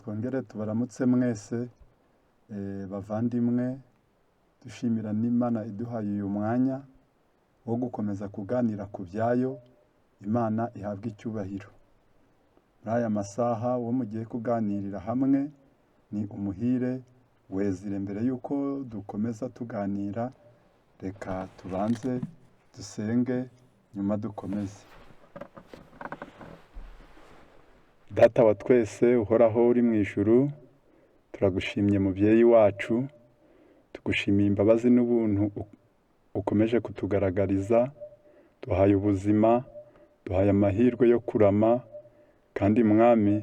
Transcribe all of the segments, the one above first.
Twongere tubaramutse mwese bavandimwe, dushimira n'Imana iduhaye uyu mwanya wo gukomeza kuganira ku byayo. Imana ihabwe icyubahiro. Muri aya masaha uwo mugiye kuganirira hamwe ni Umuhire Wezire. Mbere y'uko dukomeza tuganira, reka tubanze dusenge, nyuma dukomeze. Data wa twese uhoraho uri mu ijuru, turagushimye mubyeyi wacu, tugushimiye imbabazi n'ubuntu ukomeje kutugaragariza. Duhaye ubuzima, duhaye amahirwe yo kurama, kandi Mwami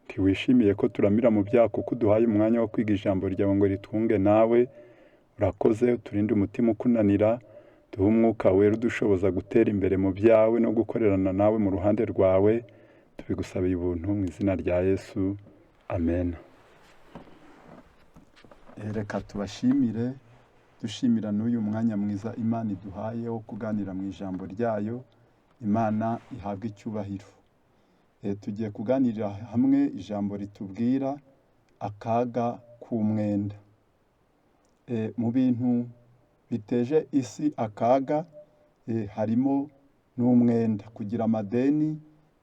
ntiwishimiye ko turamira mu byaha, kuko uduhaye umwanya wo kwiga ijambo ryawe ngo ritunge nawe. Urakoze, uturinde umutima ukunanira, duhe umwuka wera udushoboza gutera imbere mu byawe no gukorerana nawe mu ruhande rwawe. Tubigusabiye ubuntu mu izina rya Yesu, amen. Reka tubashimire, dushimira n'uyu mwanya mwiza Imana iduhaye wo kuganira mu ijambo ryayo. Imana ihabwe icyubahiro. Tugiye kuganirira hamwe ijambo ritubwira akaga k'umwenda. Mu bintu biteje isi akaga harimo n'umwenda. Kugira amadeni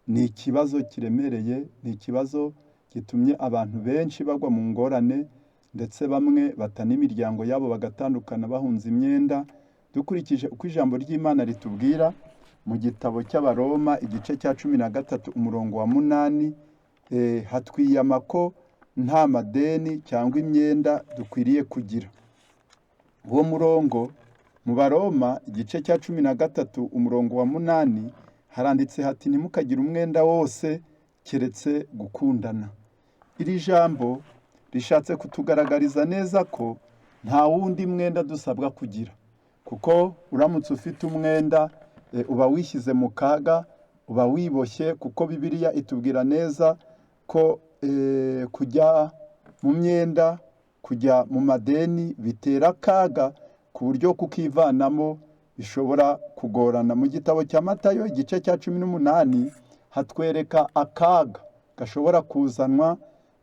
ni ikibazo kiremereye, ni ikibazo gitumye abantu benshi bagwa mu ngorane, ndetse bamwe bata n'imiryango yabo bagatandukana bahunze imyenda. Dukurikije uko ijambo ry'Imana ritubwira mu gitabo cy'Abaroma igice cya 13 umurongo wa 8, hatwiyama ko nta madeni cyangwa imyenda dukwiriye kugira. Uwo murongo mu Baroma igice cya 13 umurongo wa 8 haranditse hati: ntimukagire umwenda wose keretse gukundana. Iri jambo rishatse kutugaragariza neza ko nta wundi mwenda dusabwa kugira, kuko uramutse ufite umwenda uba wishyize mu kaga, uba wiboshye, kuko Bibiliya itubwira neza ko kujya mu myenda, kujya mu madeni bitera akaga, ku buryo kukivanamo bishobora kugorana. Mu gitabo cya Matayo igice cya 18 hatwereka akaga gashobora kuzanwa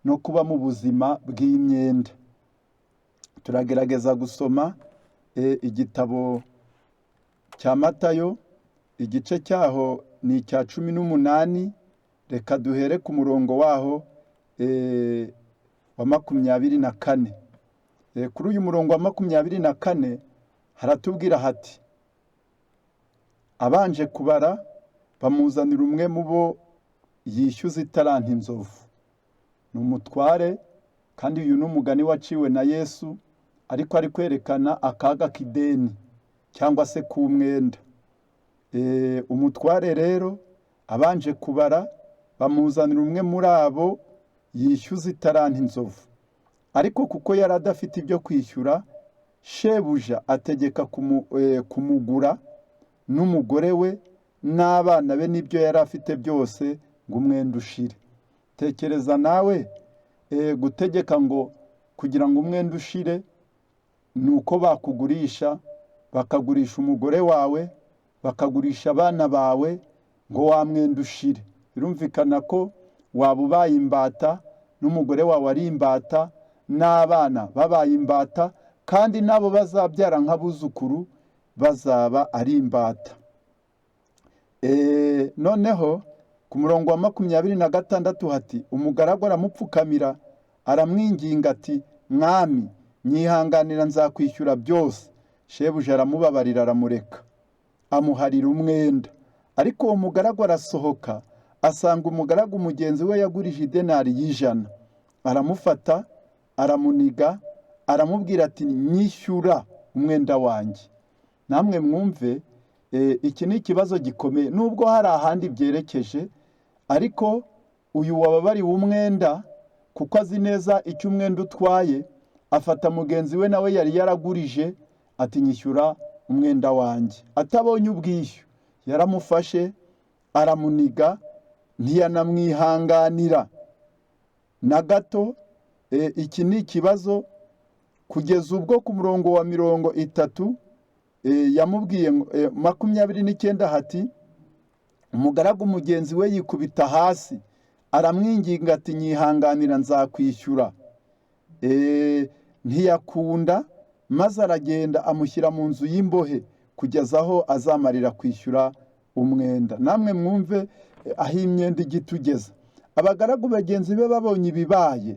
no kuba mu buzima bw'imyenda. Turagerageza gusoma igitabo cya Matayo igice cyaho ni icya 18. Reka duhere ku murongo waho wa 24. Kuri uyu murongo wa 24 haratubwira hati: abanje kubara bamuzanira umwe mu bo yishyuza italanto inzovu. Ni umutware, kandi uyu ni umugani waciwe na Yesu, ariko ari kwerekana akaga k'ideni cyangwa se k'umwenda. Umutware rero abanje kubara bamuzanira umwe muri abo yishyuza italanto inzovu, ariko kuko yari adafite ibyo kwishyura, shebuja ategeka kumugura n'umugore we n'abana be n'ibyo yari afite byose ngo umwenda ushire. Tekereza nawe, gutegeka ngo kugira ngo umwenda ushire ni uko bakugurisha, bakagurisha umugore wawe, bakagurisha abana bawe ngo wa mwenda ushire. Birumvikana ko waba ubaye imbata, n'umugore wawe ari imbata, n'abana babaye imbata, kandi n'abo bazabyara nk'abuzukuru bazaba ari imbata. Noneho ku murongo wa 26 hati: umugaragu aramupfukamira aramwinginga ati: mwami, nyihanganira nzakwishyura byose. Shebuja aramubabarira aramureka, amuharira umwenda. Ariko uwo mugaragu arasohoka asanga umugaragu mugenzi we yagurije idenari y'100, aramufata aramuniga, aramubwira ati: nyishyura umwenda wanjye. Namwe mwumve, iki ni ikibazo gikomeye, nubwo hari ahandi byerekeje, ariko uyu wababariwe umwenda, kuko azi neza icyo umwenda utwaye, afata mugenzi we nawe yari yaragurije ati: nyishyura umwenda wanjye. Atabonye ubwishyu yaramufashe aramuniga, ntiyanamwihanganira na gato. Iki ni ikibazo kugeza ubwo ku murongo wa 30 yamubwiye 29 hati: umugaragu mugenzi we yikubita hasi Aramwinginga ati: "Nyihanganira, nzakwishyura." Ntiyakunda, maze aragenda amushyira mu nzu y'imbohe kugeza aho azamarira kwishyura umwenda. Namwe mwumve aho imyenda ijya itugeza. Abagaragu bagenzi be babonye ibibaye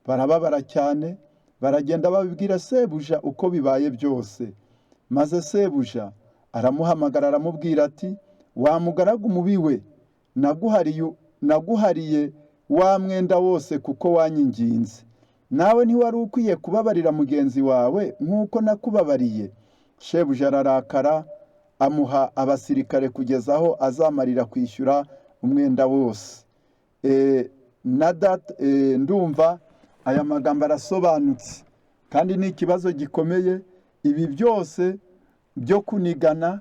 barababara cyane, baragenda babibwira sebuja uko bibaye byose. Maze sebuja aramuhamagara, aramubwira ati: "Wa mugaragu mubi we, naguhariye wa mwenda wose kuko wanyinginze. Nawe ntiwari ukwiye kubabarira mugenzi wawe nk'uko nakubabariye?" Shebuja ararakara, amuha abasirikare kugeza aho azamarira kwishyura umwenda wose. Na data, ndumva aya magambo arasobanutse kandi ni ikibazo gikomeye. Ibi byose byo kunigana,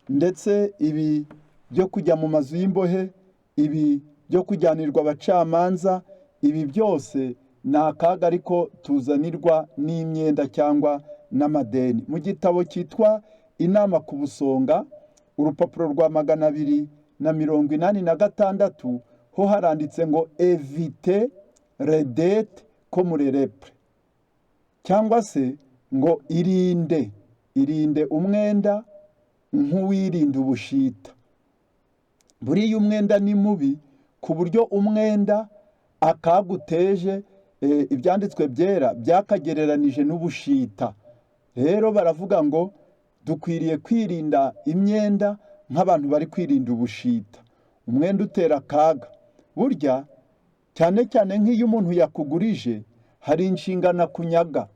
ndetse ibi byo kujya mu mazu y'imbohe, ibi byo kujyanirwa abacamanza, ibi byose ni akaga ariko tuzanirwa n'imyenda cyangwa n'amadeni. Mu gitabo cyitwa Inama ku Busonga, urupapuro rwa 286, ho haranditse ngo: "Évitez les dettes comme la lèpre", cyangwa se ngo irinde, irinde umwenda nk'uwirinda ubushita. Buriya umwenda ni mubi, ku buryo umwenda akaguteje, Ibyanditswe Byera byakagereranije n'ubushita. Rero baravuga ngo dukwiriye kwirinda imyenda nk'abantu bari kwirinda ubushita. Umwenda utera akaga burya, cyane cyane nk'iyo umuntu yakugurije, hari inshingano akunyaga,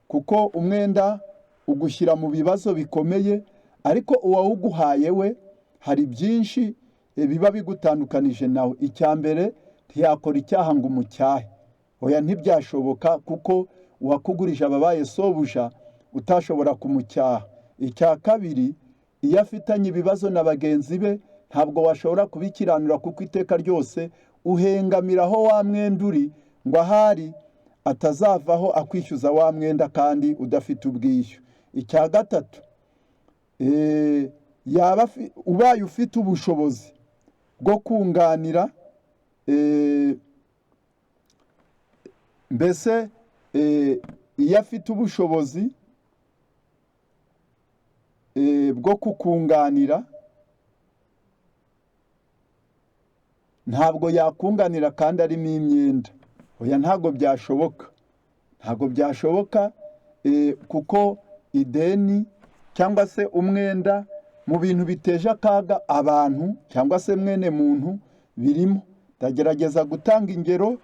kuko umwenda ugushyira mu bibazo bikomeye. Ariko uwawuguhaye we hari byinshi biba bigutandukanije nawe. Icya mbere, ntiyakora icyaha ngo umucyahe. Oya, ntibyashoboka, kuko uwakugurije ababaye sobuja, utashobora kumucyaha. Icya kabiri, iyo afitanye ibibazo na bagenzi be, ntabwo washobora kubikiranura, kuko iteka ryose uhengamira aho wa mwenda uri, ngo ahari atazavaho akwishyuza wa mwenda kandi udafite ubwishyu. Icya gatatu, yaba ubaye ufite ubushobozi bwo kunganira, mbese iyo afite ubushobozi bwo kukunganira, ntabwo yakunganira kandi arimo imyenda. Oya, ntabwo byashoboka, ntabwo byashoboka, kuko ideni cyangwa se umwenda mu bintu biteje akaga abantu cyangwa se mwene muntu birimo. Ndagerageza gutanga ingero.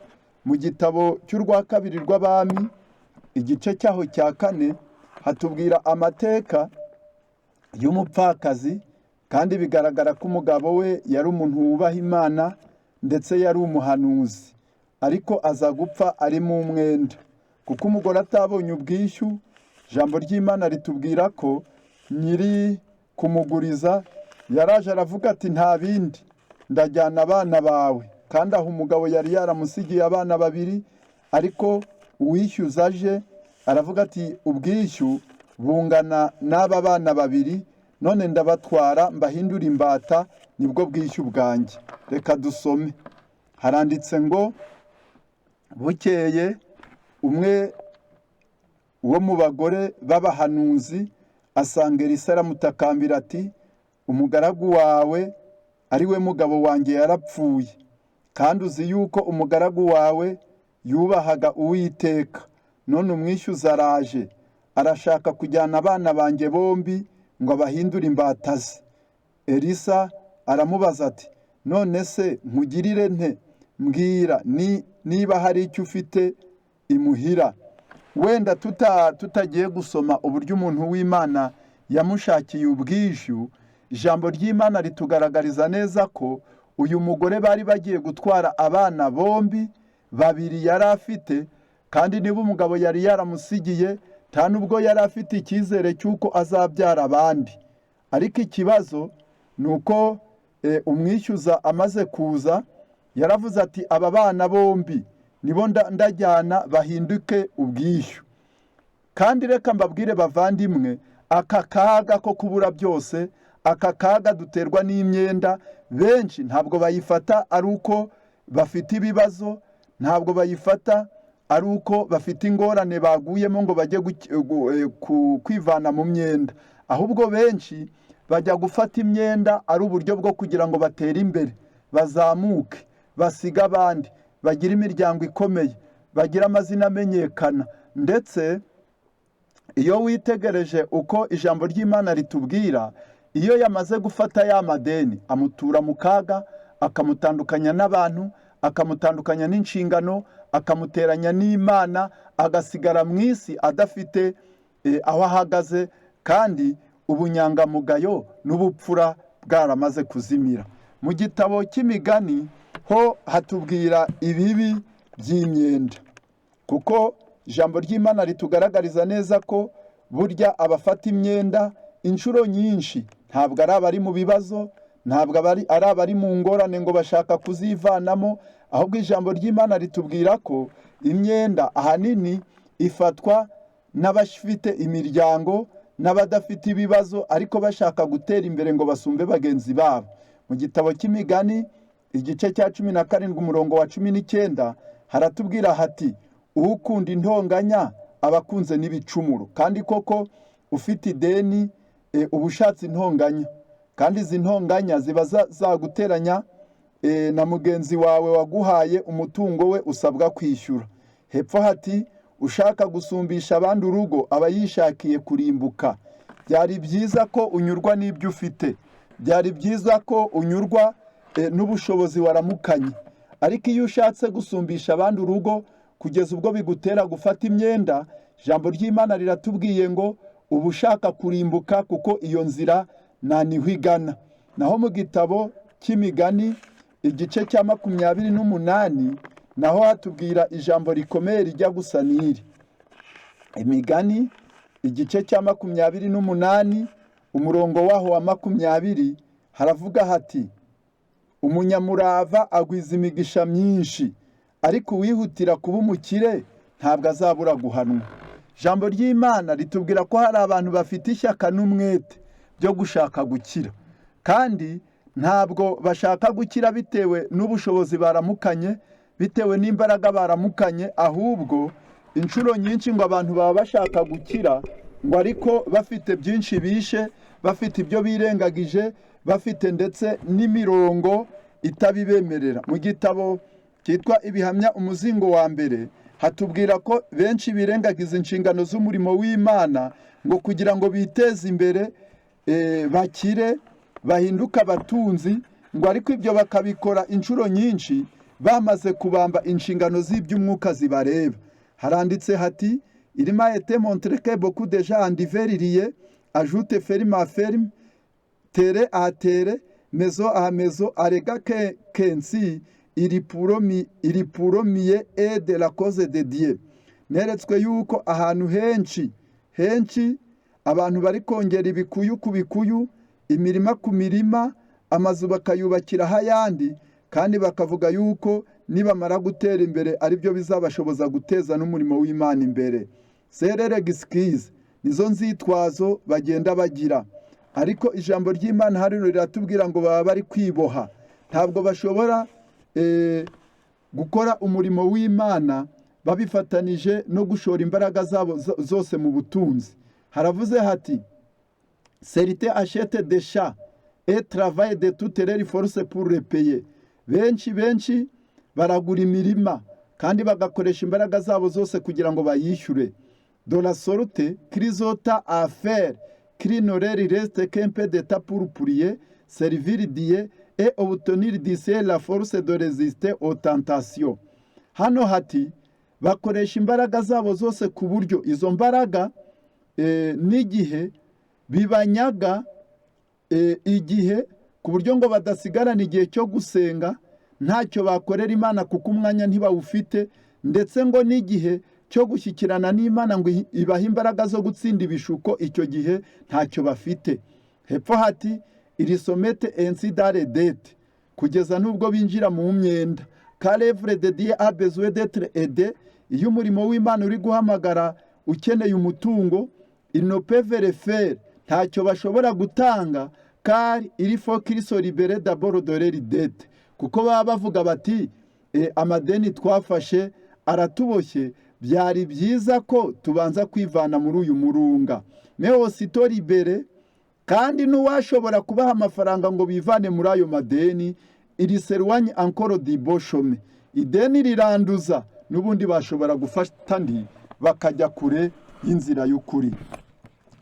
Mu gitabo cy'Urwa Kabiri rw'Abami, igice cyaho cya 4, hatubwira amateka y'umupfakazi, kandi bigaragara ko umugabo we yari umuntu wubaha Imana, ndetse yari umuhanuzi, ariko aza gupfa ari mu mwenda kuko umugore atabonye ubwishyu. Ijambo ry'Imana ritubwira ko nyiri kumuguriza yaraje aravuga ati: "Nta bindi, ndajyana abana bawe." Kandi aho umugabo yari yaramusigiye abana babiri, ariko uwishyuza aje aravuga ati: "Ubwishyu bungana n'aba bana babiri, none ndabatwara mbahindure imbata, nibwo bwishyu bwanjye." Reka dusome. Haranditse ngo: "Bukeye umwe wo mu bagore b'abahanuzi asanga Elisa, aramutakambira ati: 'Umugaragu wawe, ari we mugabo wanjye, yarapfuye, kandi uzi yuko umugaragu wawe yubahaga Uwiteka. None umwishyuza araje, arashaka kujyana abana banjye bombi ngo abahindure imbata ze.' Elisa aramubaza ati: 'None se nkugirire nte? Mbwira niba hari icyo ufite imuhira.'" Wenda tutagiye gusoma uburyo umuntu w'Imana yamushakiye ubwishyu, ijambo ry'Imana ritugaragariza neza ko uyu mugore bari bagiye gutwara abana bombi babiri yari afite, kandi niba umugabo yari yaramusigiye, nta nubwo yari afite icyizere cy'uko azabyara abandi. Ariko ikibazo ni uko umwishyuza amaze kuza yaravuze ati: "Aba bana bombi nibo ndajyana bahinduke ubwishyu." Kandi reka mbabwire bavandimwe, aka kaga ko kubura byose, aka kaga duterwa n'imyenda, benshi ntabwo bayifata ari uko bafite ibibazo, ntabwo bayifata ari uko bafite ingorane baguyemo ngo bajye kwivana mu myenda. Ahubwo benshi bajya gufata imyenda ari uburyo bwo kugira ngo batere imbere, bazamuke, basige abandi, bagire imiryango ikomeye, bagire amazina amenyekana. Ndetse iyo witegereje uko ijambo ry'Imana ritubwira, iyo yamaze gufata ya madeni amutura mu kaga, akamutandukanya n'abantu, akamutandukanya n'inshingano, akamuteranya n'Imana, agasigara mu isi adafite aho ahagaze, kandi ubunyangamugayo n'ubupfura bwaramaze kuzimira. Mu gitabo cy'Imigani ho hatubwira ibibi by'imyenda, kuko ijambo ry'Imana ritugaragariza neza ko burya abafata imyenda inshuro nyinshi ntabwo ari abari mu bibazo, ntabwo ari abari mu ngorane ngo bashaka kuzivanamo. Ahubwo ijambo ry'Imana ritubwira ko imyenda ahanini ifatwa n'abafite imiryango n'abadafite ibibazo, ariko bashaka gutera imbere ngo basumbe bagenzi babo. Mu gitabo cy'Imigani, igice cya 17, umurongo wa 19, haratubwira hati: "Ukunda intonganya aba akunze n'ibicumuro." Kandi koko ufite ideni uba ushatse intonganya, kandi izi ntonganya ziba zaguteranya na mugenzi wawe waguhaye umutungo we usabwa kwishyura. Hepfo hati: "Ushaka gusumbisha abandi urugo aba yishakiye kurimbuka." Byari byiza ko unyurwa n'ibyo ufite, byari byiza ko unyurwa n'ubushobozi waramukanye, ariko iyo ushatse gusumbisha abandi urugo kugeza ubwo bigutera gufata imyenda, ijambo ry'Imana riratubwiye ngo uba ushaka kurimbuka, kuko iyo nzira nta niho igana. Naho mu gitabo cy'Imigani, igice cya 28, naho hatubwira ijambo rikomeye rijya gusa n'iri. Imigani, igice cya 28, umurongo waho wa 20, haravuga hati: "Umunyamurava agwiza imigisha myinshi, ariko uwihutira kuba umukire ntabwo azabura guhanwa." Ijambo ry'Imana ritubwira ko hari abantu bafite ishyaka n'umwete byo gushaka gukira, kandi ntabwo bashaka gukira bitewe n'ubushobozi baramukanye, bitewe n'imbaraga baramukanye. Ahubwo inshuro nyinshi ngo abantu baba bashaka gukira ngo ariko bafite byinshi bishe, bafite ibyo birengagije, bafite ndetse n'imirongo itabibemerera. Mu gitabo cyitwa Ibihamya, umuzingo wa mbere, hatubwira ko benshi birengagiza inshingano z'umurimo w'Imana ngo kugira ngo biteze imbere, bakire, bahinduke abatunzi, ngo ariko ibyo bakabikora inshuro nyinshi bamaze kubamba inshingano z'iby'umwuka zibareba. Haranditse hati: "Il m'a été montré que beaucoup de gens en divers lieux ajoutent ferme à ferme, terre à terre, maison à maison, alléguant qu'ainsi ils pourront mieux aider la cause de Dieu." Neretswe yuko ahantu henshi henshi abantu bari kongera ibikuyu ku bikuyu, imirima ku mirima, amazu bakayubakiraho ayandi, kandi bakavuga yuko nibamara gutera imbere aribyo bizabashoboza guteza n'umurimo w'Imana imbere. C'est leur excuse, nizo nzitwazo bagenda bagira. Ariko ijambo ry'Imana hano riratubwira ngo baba bari kwiboha, ntabwo bashobora gukora umurimo w'Imana babifatanije no gushora imbaraga zabo zose mu butunzi. Haravuze hati: "Certains achètent des champs et travaillent de toutes leurs forces pour les payer." Benshi benshi baragura imirima kandi bagakoresha imbaraga zabo zose kugira ngo bayishyure. De la sorte qu'ils ont tant à faire qu'il ne leur reste qu'un peu de temps pour prier, servir Dieu et obtenir du ciel la force de résister aux tentations. Hano hati bakoresha imbaraga zabo zose ku buryo izo mbaraga n'igihe bibanyaga igihe, ku buryo ngo badasigarana igihe cyo gusenga, ntacyo bakorera Imana kuko umwanya ntibawufite, ndetse ngo n'igihe cyo gushyikirana n'Imana ngo ibahe imbaraga zo gutsinda ibishuko, icyo gihe ntacyo bafite. Hepfo hati: "Ils se mettent ainsi dans les dettes", kugeza n'ubwo binjira mu myenda. "Quand l'œuvre de Dieu a besoin d'être aidée", iyo umurimo w'Imana uri guhamagara ukeneye umutungo, "ils ne peuvent le faire", ntacyo bashobora gutanga, "car il faut qu'ils se libèrent d'abord de leurs dettes", kuko baba bavuga bati Amadeni twafashe aratuboshye. Byari byiza ko tubanza kwivana muri uyu murunga. Mais aussitôt libérés, kandi n'uwashobora kubaha amafaranga ngo bivane muri ayo madeni, ils s'éloignent encore du bon chemin. Ideni riranduza, n'ubundi bashobora gufata andi bakajya kure y'inzira y'ukuri.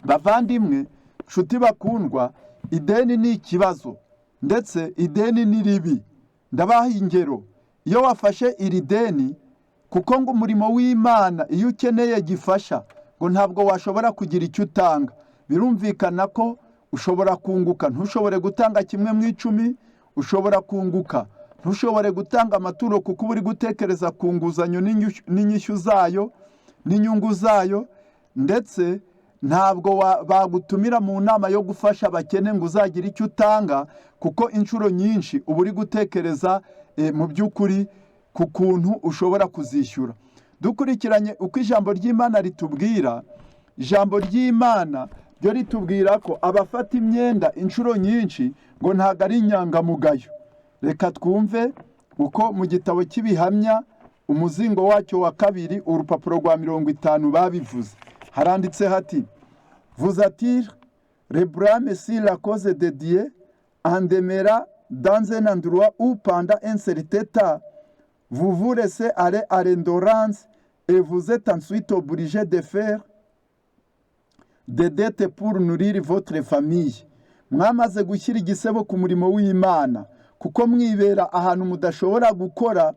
Bavandimwe, nshuti bakundwa, ideni ni ikibazo, ndetse ideni ni ribi. Ndabaha ingero. Iyo wafashe iri deni, kuko ngo umurimo w'Imana iyo ukeneye gifasha, ngo ntabwo washobora kugira icyo utanga. Birumvikana ko ushobora kunguka ntushobore gutanga kimwe mu icumi, ushobora kunguka ntushobore gutanga amaturo, kuko uba uri gutekereza ku nguzanyo n'inyishyu zayo n'inyungu zayo. Ndetse ntabwo bagutumira mu nama yo gufasha abakene ngo uzagire icyo utanga, kuko inshuro nyinshi uba uri gutekereza mu by'ukuri ku kuntu ushobora kuzishyura. Dukurikiranye uko ijambo ry'Imana ritubwira, ijambo ry'Imana ryo ritubwira ko abafata imyenda inshuro nyinshi ngo ntabwo ari inyangamugayo. Reka twumve uko mu gitabo cy'Ibihamya, umuzingo wacyo wa kabiri, urupapuro rwa 50 babivuze. Haranditse hati: "Vous attirez le blâme sur la cause de Dieu en demeurant dans un endroit où, pendant un certain temps, vous vous laissez aller à l'indolence et vous êtes ensuite obligé de faire des dettes pour nourrir votre famille." Mwamaze gushyira igisebo ku murimo w'Imana, kuko mwibera ahantu mudashobora gukora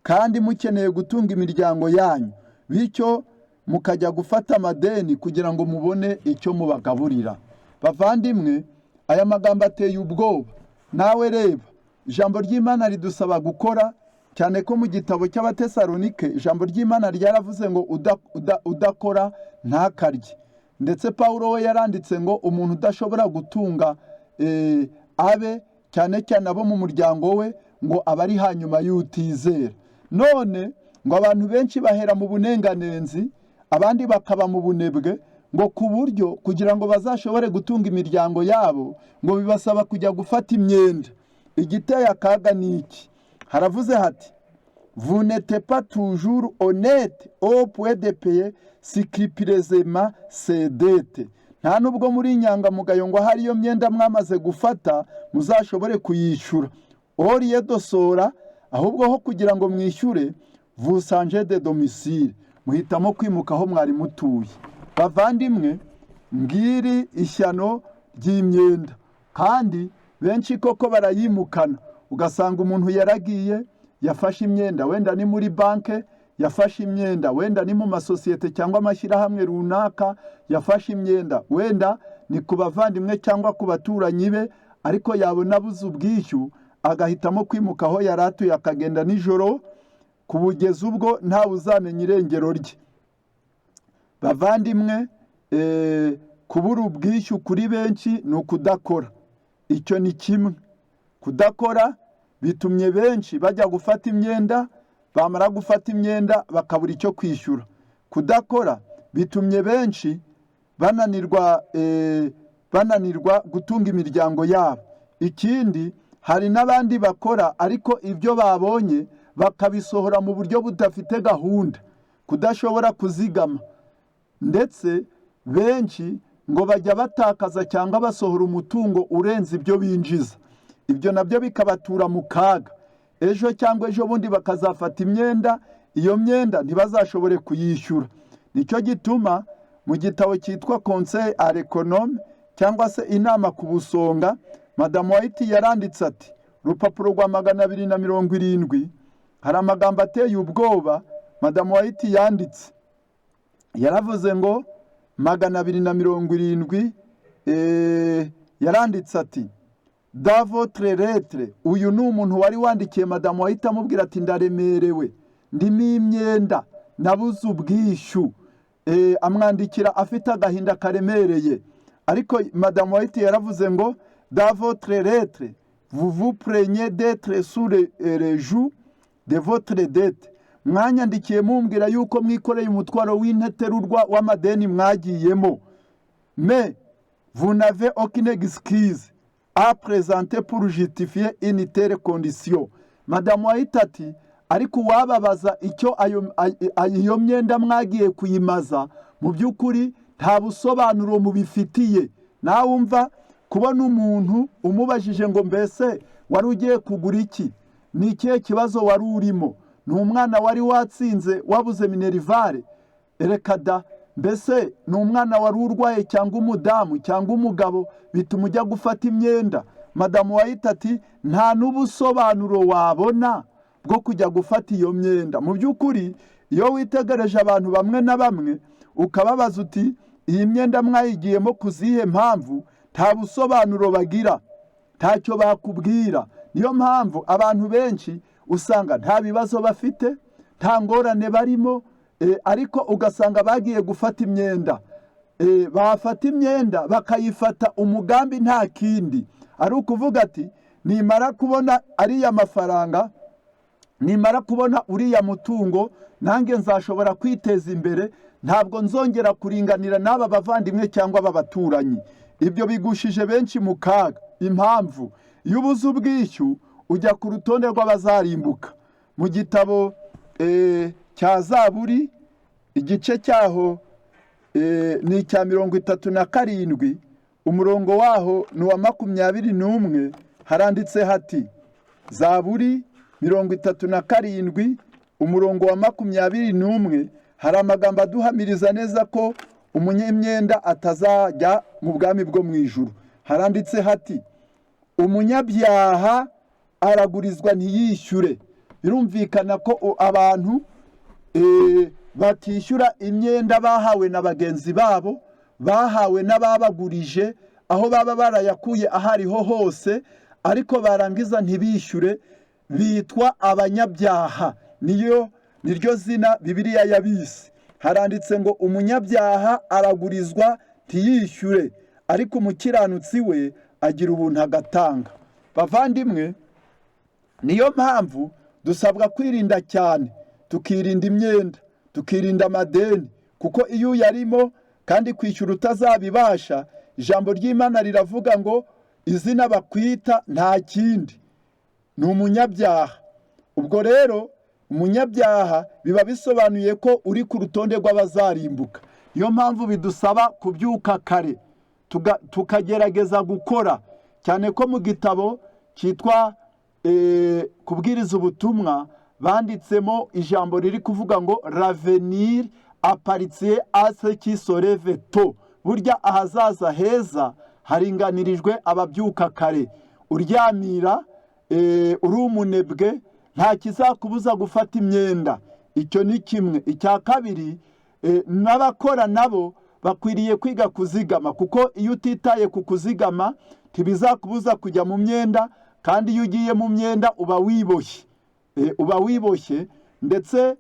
kandi mukeneye gutunga imiryango yanyu, bityo mukajya gufata amadeni kugira ngo mubone icyo mubagaburira. Bavandimwe, aya magambo ateye ubwoba. Nawe reba, ijambo ry'Imana ridusaba gukora, cyane ko mu gitabo cy'Abatesalonike ijambo ry'Imana ryaravuze ngo udakora ntakarye. Ndetse Paul we yaranditse ngo umuntu udashobora gutunga abe, cyane cyane abo mu muryango we, ngo aba ari hanyuma y'utizera. None ngo abantu benshi bahera mu bunenganenzi, abandi bakaba mu bunebwe, ngo ku buryo kugira ngo bazashobore gutunga imiryango yabo ngo bibasaba kujya gufata imyenda. Igiteye akaga ni iki? Haravuze hati: "Vous n'êtes pas toujours honnête au point de payer scrupuleusement ces dettes." Nta nubwo muri inyangamugayo ngo ahari iyo myenda mwamaze gufata muzashobore kuyishyura. "Au lieu de cela", ahubwo ho kugira ngo mwishyure, "vous changez de domicile", muhitamo kwimuka aho mwari mutuye. Bavandimwe, ngiri ishyano ry'imyenda, kandi benshi koko barayimukana. Ugasanga umuntu yaragiye yafashe imyenda, wenda ni muri banki yafashe imyenda, wenda ni mu masosiyete cyangwa amashyirahamwe runaka yafashe imyenda, wenda ni ku bavandimwe cyangwa ku baturanyi be, ariko yabona abuze ubwishyu agahitamo kwimuka aho yari atuye, akagenda nijoro kubugeza ubwo ntawe uzamenya irengero rye. Bavandimwe, kubura ubwishyu kuri benshi ni ukudakora. Icyo ni kimwe. Kudakora bitumye benshi bajya gufata imyenda, bamara gufata imyenda bakabura icyo kwishyura. Kudakora bitumye benshi bananirwa gutunga imiryango yabo. Ikindi, hari n'abandi bakora ariko ibyo babonye bakabisohora mu buryo budafite gahunda, kudashobora kuzigama. Ndetse benshi ngo bajya batakaza cyangwa basohora umutungo urenze ibyo binjiza, ibyo nabyo bikabatura mu kaga. Ejo cyangwa ejo bundi bakazafata imyenda, iyo myenda ntibazashobore kuyishyura. Nicyo gituma mu gitabo cyitwa Conseil à l'économe, cyangwa se inama ku busonga, Madamu White yaranditse ati, urupapuro rwa 270, hari amagambo ateye ubwoba Madamu White yanditse. Yaravuze ngo 270, yaranditse ati: "Dans votre lettre", uyu ni umuntu wari wandikiye Madamu White amubwira ati: "Ndaremerewe, ndimo imyenda, nabuze ubwishyu." Amwandikira afite agahinda karemereye, ariko Madamu White yaravuze ngo: "Dans votre lettre, vous vous plaignez d'être sous le joug de votre dette." Mwanyandikiye mumbwira yuko mwikoreye umutwaro w'inteterurwa w'amadeni mwagiyemo. "Mais vous n'avez aucune excuse à présenter pour justifier une telle condition." Madamu White ati Ariko uwababaza icyo iyo myenda mwagiye kuyimaza, mu by'ukuri nta busobanuro mubifitiye. Nawe wumva kubona umuntu umubajije ngo: "Mbese wari ugiye kugura iki? Ni ikihe kibazo wari urimo? Ni umwana wari watsinze wabuze minerval? Reka da! Mbese ni umwana wari urwaye, cyangwa umudamu, cyangwa umugabo, bituma ujya gufata imyenda?" Madamu White ati: "Nta n'ubusobanuro wabona bwo kujya gufata iyo myenda." Mu by'ukuri, iyo witegereje abantu bamwe na bamwe ukababaza uti: "Iyi myenda mwayigiyemo ku zihe mpamvu?" Nta busobanuro bagira, ntacyo bakubwira. Niyo mpamvu abantu benshi usanga nta bibazo bafite, nta ngorane barimo, ariko ugasanga bagiye gufata imyenda. Bafata imyenda bakayifata umugambi nta kindi, ari ukuvuga ati: "Nimara kubona ariya mafaranga, nimara kubona uriya mutungo, nanjye nzashobora kwiteza imbere, ntabwo nzongera kuringanira n'aba bavandimwe cyangwa aba baturanyi." Ibyo bigushije benshi mu kaga. Impamvu, iyo ubuze ubwishyu ujya ku rutonde rw'abazarimbuka. Mu gitabo cya Zaburi, igice cyaho ni icya 37, umurongo waho ni uwa 21, haranditse hati, Zaburi 37, umurongo wa 21, hari amagambo aduhamiriza neza ko umunyemyenda atazajya mu bwami bwo mu ijuru. Haranditse hati: "Umunyabyaha aragurizwa ntiyishyure." Birumvikana ko abantu batishyura imyenda bahawe na bagenzi babo, bahawe n'ababagurije, aho baba barayakuye aho ariho hose, ariko barangiza ntibishyure, bitwa abanyabyaha. Niyo niryo zina Bibiliya yabise. Haranditse ngo: "Umunyabyaha aragurizwa ntiyishyure, ariko umukiranutsi we agira ubuntu agatanga." Bavandimwe, niyo mpamvu dusabwa kwirinda cyane, tukirinda imyenda, tukirinda amadeni, kuko iyo uyarimo kandi kwishyura utazabibasha, ijambo ry'Imana riravuga ngo izina bakwita nta kindi, ni umunyabyaha. Ubwo rero umunyabyaha biba bisobanuye ko uri ku rutonde rw'abazarimbuka. Niyo mpamvu bidusaba kubyuka kare, tukagerageza gukora cyane, ko mu gitabo cyitwa Kubwiriza Ubutumwa banditsemo ijambo riri kuvuga ngo: "L'avenir appartient à ceux qui se lèvent tôt." Burya ahazaza heza haringanirijwe ababyuka kare. Uryamira, uri umunebwe, nta kizakubuza gufata imyenda. Icyo ni kimwe. Icya kabiri, n'abakora nabo bakwiriye kwiga kuzigama, kuko iyo utitaye ku kuzigama ntibizakubuza kujya mu myenda, kandi iyo ugiye mu myenda uba wiboshye. Uba wiboshye. Ndetse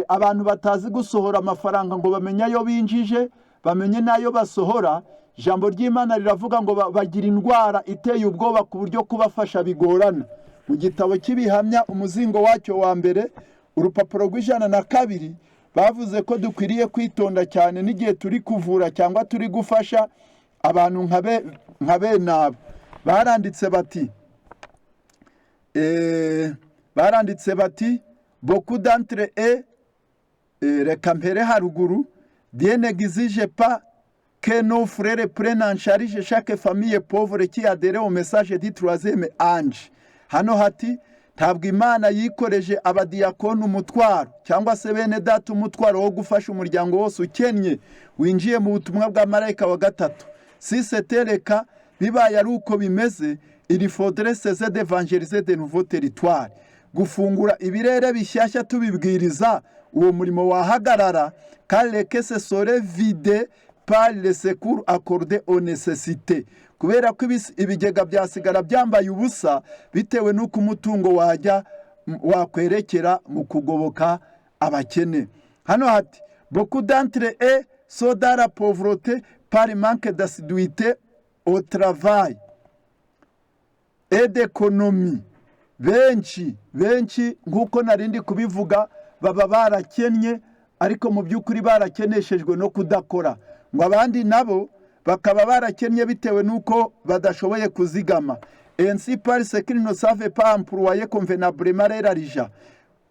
abantu batazi gusohora amafaranga ngo bamenye ayo binjije, bamenye n'ayo basohora, ijambo ry'Imana riravuga ngo bagira indwara iteye ubwoba ku buryo kubafasha bigorana. Mu gitabo cy'Ibihamya, umuzingo wacyo wa mbere, urupapuro rw'102, bavuze ko dukwiriye kwitonda cyane n'igihe turi kuvura cyangwa turi gufasha abantu nka bene abo. Baranditse bati beaucoup d'entre eux, reka mpere haruguru: "Dieu n'exige pas que nos frères prennent en charge chaque famille pauvre qui adhère au message du troisième ange." Hano hati: ntabwo Imana yikoreje abadiyakoni umutwaro, cyangwa se bene data, umutwaro wo gufasha umuryango wose ukennye winjiye mu butumwa bwa marayika wa gatatu. "Si c'était le cas", bibaye ari uko bimeze, "il faudrait cesser d'évangéliser de nouveaux territoires", gufungura ibirere bishyashya tubibwiriza, uwo murimo wahagarara, "car les caisses seraient vidées par les secours accordés aux nécessiteux", kubera ko ibigega byasigara byambaye ubusa bitewe n'uko umutungo wajya wakwerekera mu kugoboka abakene. Hano hati: "Beaucoup d'entre eux sont dans la pauvreté par manque d'assiduité au travail et d'économie." Benshi benshi, nk'uko narindi kubivuga, baba barakennye, ariko mu by'ukuri barakeneshejwe no kudakora. Ngo abandi nabo bakaba barakennye bitewe n'uko badashoboye kuzigama, "ainsi parce qu'ils ne savent pas employer convenablement leur argent".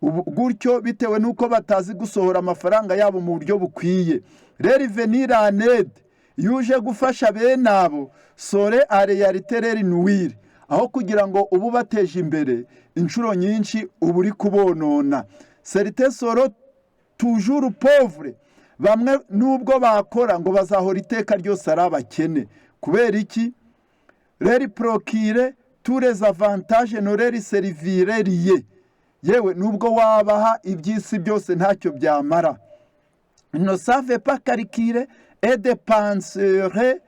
Gutyo bitewe n'uko batazi gusohora amafaranga yabo mu buryo bukwiye. Leur venir en aide, iyo uje gufasha bene abo, serait en réalité leur nuire, aho kugira ngo ubu ubateje imbere, inshuro nyinshi uba uri kubonona. Certains seront toujours pauvres, bamwe nubwo bakora ngo bazahora iteka ryose ari abakene. Kubera iki? Leur procurer tous les avantages ne leur serviraient rien, yewe nubwo wabaha iby'isi byose ntacyo byamara. Ne savent pas calculer et dépenseraient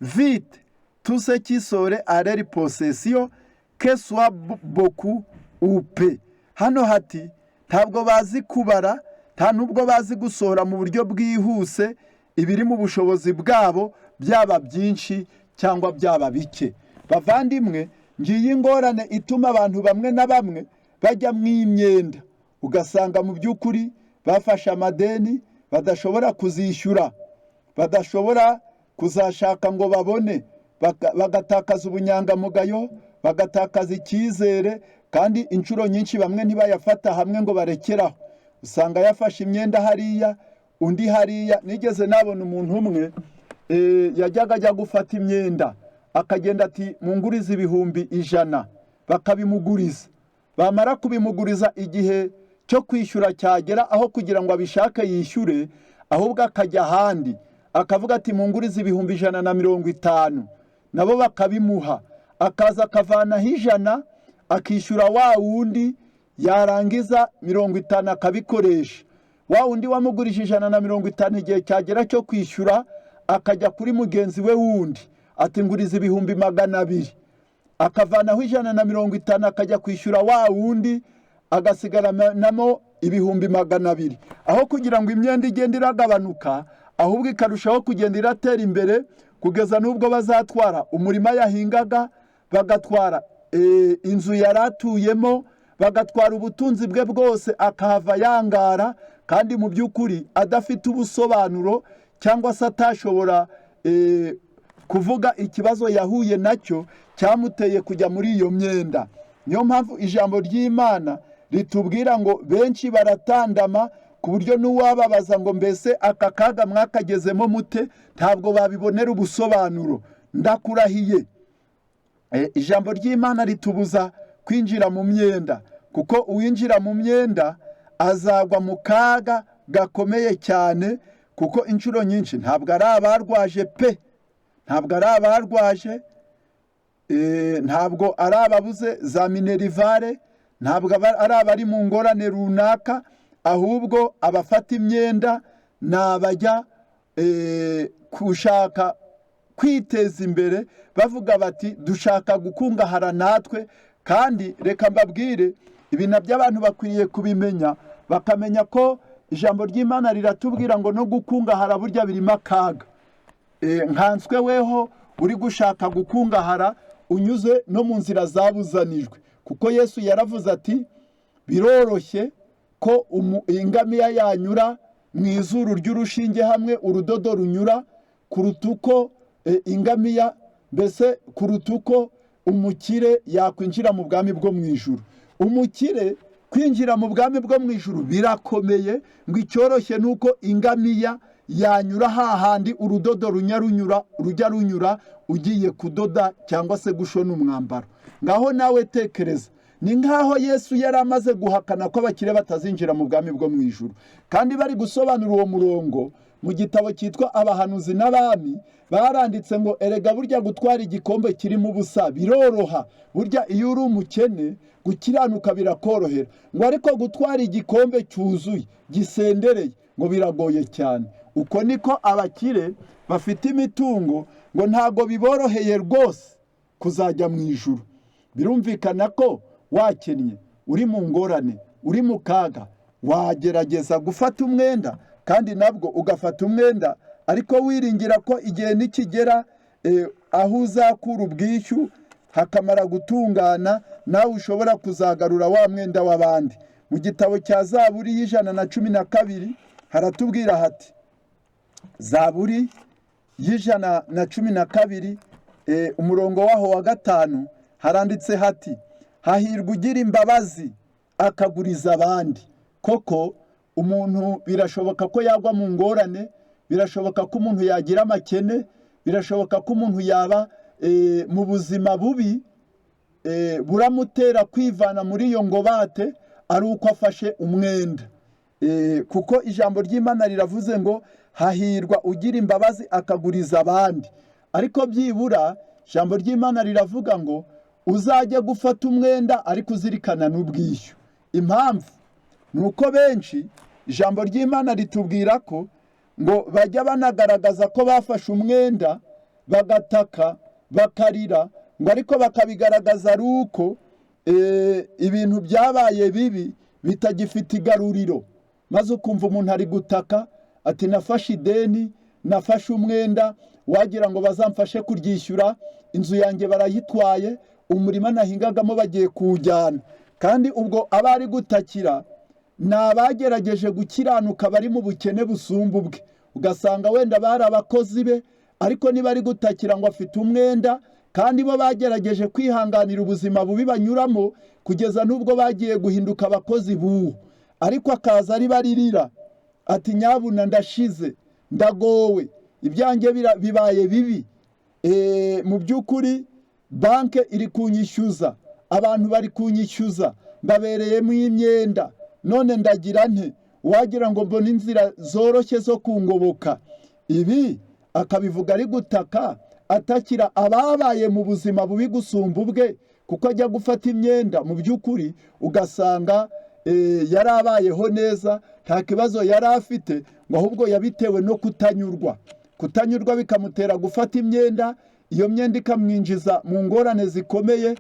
vite tout ce qui serait à leur possession, que soit beaucoup ou peu. Hano hati ntabwo bazi kubara, nta nubwo bazi gusohora mu buryo bwihuse ibiri mu bushobozi bwabo, byaba byinshi cyangwa byaba bike. Bavandimwe, ngiyi ingorane ituma abantu bamwe na bamwe bajya mu imyenda, ugasanga mu by'ukuri bafashe amadeni badashobora kuzishyura, badashobora kuzashaka ngo babone, bagatakaza ubunyangamugayo, bagatakaza icyizere. Kandi inshuro nyinshi bamwe ntibayafata hamwe ngo barekeraho, usanga yafashe imyenda hariya, undi hariya. Nigeze nabona umuntu umwe yajyaga ajya gufata imyenda, akagenda ati: "Mungurize 100,000." Bakabimuguriza, bamara kubimuguriza, igihe cyo kwishyura cyagera, aho kugira ngo abishake yishyure, ahubwo akajya ahandi akavuga ati: "Mungurize 150,000." Nabo bakabimuha, akaza akavanaho 100 akishyura wa wundi, yarangiza 50 akabikoresha. Wa wundi wamugurije 150, igihe cyagera cyo kwishyura, akajya kuri mugenzi we wundi ati: "Nguriza 200,000." Akavanaho 150 akajya kwishyura wa wundi, agasigaranamo 200,000. Aho kugira ngo imyenda igende iragabanuka, ahubwo ikarushaho kugenda iratera imbere, kugeza n'ubwo bazatwara umurima yahingaga, bagatwara inzu yari atuyemo, bagatwara ubutunzi bwe bwose, akahava yangara, kandi mu by'ukuri adafite ubusobanuro cyangwa se atashobora kuvuga ikibazo yahuye nacyo cyamuteye kujya muri iyo myenda. Niyo mpamvu ijambo ry'Imana ritubwira ngo benshi baratandama, ku buryo n'uwababaza ngo: "Mbese aka kaga mwakagezemo mute?" ntabwo babibonera ubusobanuro. Ndakurahiye, ijambo ry'Imana ritubuza kwinjira mu myenda, kuko uwinjira mu myenda azagwa mu kaga gakomeye cyane, kuko inshuro nyinshi ntabwo ari abarwaje pe, ntabwo ari abarwaje, ntabwo ari ababuze za minerval, ntabwo ari abari mu ngorane runaka, ahubwo abafata imyenda ni abajya gushaka kwiteza imbere, bavuga bati: "Dushaka gukungahara natwe." Kandi reka mbabwire, ibi nabyo abantu bakwiriye kubimenya, bakamenya ko ijambo ry'Imana riratubwira ngo no gukungahara burya birimo akaga. Nkanswe weho uri gushaka gukungahara unyuze no mu nzira zabuzanijwe, kuko Yesu yaravuze ati: "Biroroshye ko ingamiya yanyura mu izuru ry'urushinge hamwe urudodo runyura, kuruta uko ingamiya, mbese kuruta uko umukire yakwinjira mu bwami bwo mu ijuru." Umukire kwinjira mu bwami bwo mu ijuru birakomeye, ngo icyoroshye ni uko ingamiya yanyura hahandi urudodo runyura rujya runyura ugiye kudoda cyangwa se gushona umwambaro. Ngaho nawe tekereza, ni nk'aho Yesu yari amaze guhakana ko abakire batazinjira mu bwami bwo mu ijuru. Kandi bari gusobanura uwo murongo mu gitabo cyitwa Abahanuzi n'Abami, baranditse ngo: "Erega burya gutwara igikombe kirimo ubusa biroroha, burya iyo uri umukene gukiranuka birakorohera," ngo ariko gutwara igikombe cyuzuye gisendereye ngo biragoye cyane. Uko niko abakire bafite imitungo, ngo ntabwo biboroheye rwose kuzajya mu ijuru. Birumvikana ko wakennye, uri mu ngorane, uri mu kaga, wagerageza gufata umwenda, kandi nabwo ugafata umwenda ariko wiringira ko igihe nikigera aho uzakura ubwishyu hakamara gutungana, nawe ushobora kuzagarura wa mwenda w'abandi. Mu gitabo cya Zaburi y'112 haratubwira hati, Zaburi y'112, umurongo waho wa 5, haranditse hati: "Hahirwa ugira imbabazi akaguriza abandi. Koko umuntu birashoboka ko yagwa mu ngorane, birashoboka ko umuntu yagira amakene, birashoboka ko umuntu yaba mu buzima bubi buramutera kwivana muri iyo ngobate ari uko afashe umwenda. Kuko ijambo ry'Imana riravuze ngo hahirwa ugira imbabazi akaguriza abandi. Ariko byibura ijambo ry'Imana riravuga ngo uzajye gufata umwenda ariko uzirikana n'ubwishyu. Impamvu ni uko benshi ijambo ry'Imana ritubwira ko ngo bajya banagaragaza ko bafashe umwenda, bagataka, bakarira, ngo ariko bakabigaragaza ari uko ibintu byabaye bibi bitagifite igaruriro. Maze ukumva umuntu ari gutaka ati nafashe ideni, nafashe umwenda, wagira ngo bazamfashe kuryishyura, inzu yanjye barayitwaye, umurima nahingagamo bagiye kuwujyana. Kandi ubwo aba ari gutakira ni abagerageje gukiranuka bari mu bukene busumba ubwe, ugasanga wenda bari abakozi be, ariko niba ari gutakira ngo afite umwenda, kandi bo bagerageje kwihanganira ubuzima bubi banyuramo kugeza n'ubwo bagiye guhinduka abakozi b'uwo, ariko akaza ari baririra ati nyabuna ndashize, ndagowe, ibyanjye bibaye bibi. Mu by'ukuri banki iri kunyishyuza, abantu bari kunyishyuza, mbabereyemo imyenda, none ndagira nte? Wagira ngo mbone inzira zoroshye zo kungoboka. Ibi akabivuga ari gutaka, atakira ababaye mu buzima bubi gusumba ubwe, kuko ajya gufata imyenda mu by'ukuri ugasanga yari abayeho neza, nta kibazo yari afite, ngo ahubwo yabitewe no kutanyurwa. Kutanyurwa bikamutera gufata imyenda, iyo myenda ikamwinjiza mu ngorane zikomeye,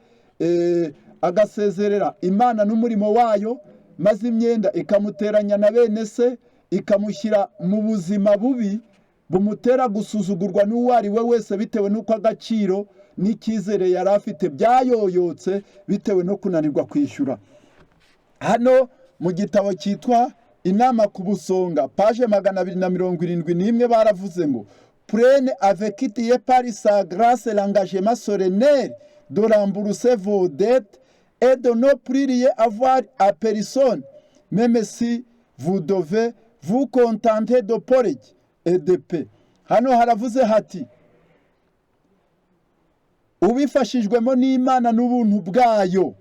agasezerera Imana n'umurimo wayo, maze imyenda ikamuteranya na bene se, ikamushyira mu buzima bubi bumutera gusuzugurwa n'uwo ari we wese, bitewe n'uko agaciro n'icyizere yari afite byayoyotse bitewe no kunanirwa kwishyura. Hano mu gitabo cyitwa Inama ku Busonga, page 271, baravuze ngo prenez avec Dieu par sa grâce l'engagement solennel de rembourser vos dettes et de ne plus rien avoir à personne, même si vous devez vous contenter de porridge et de pain. Hano haravuze hati ubifashijwemo n'Imana n'ubuntu bwayo,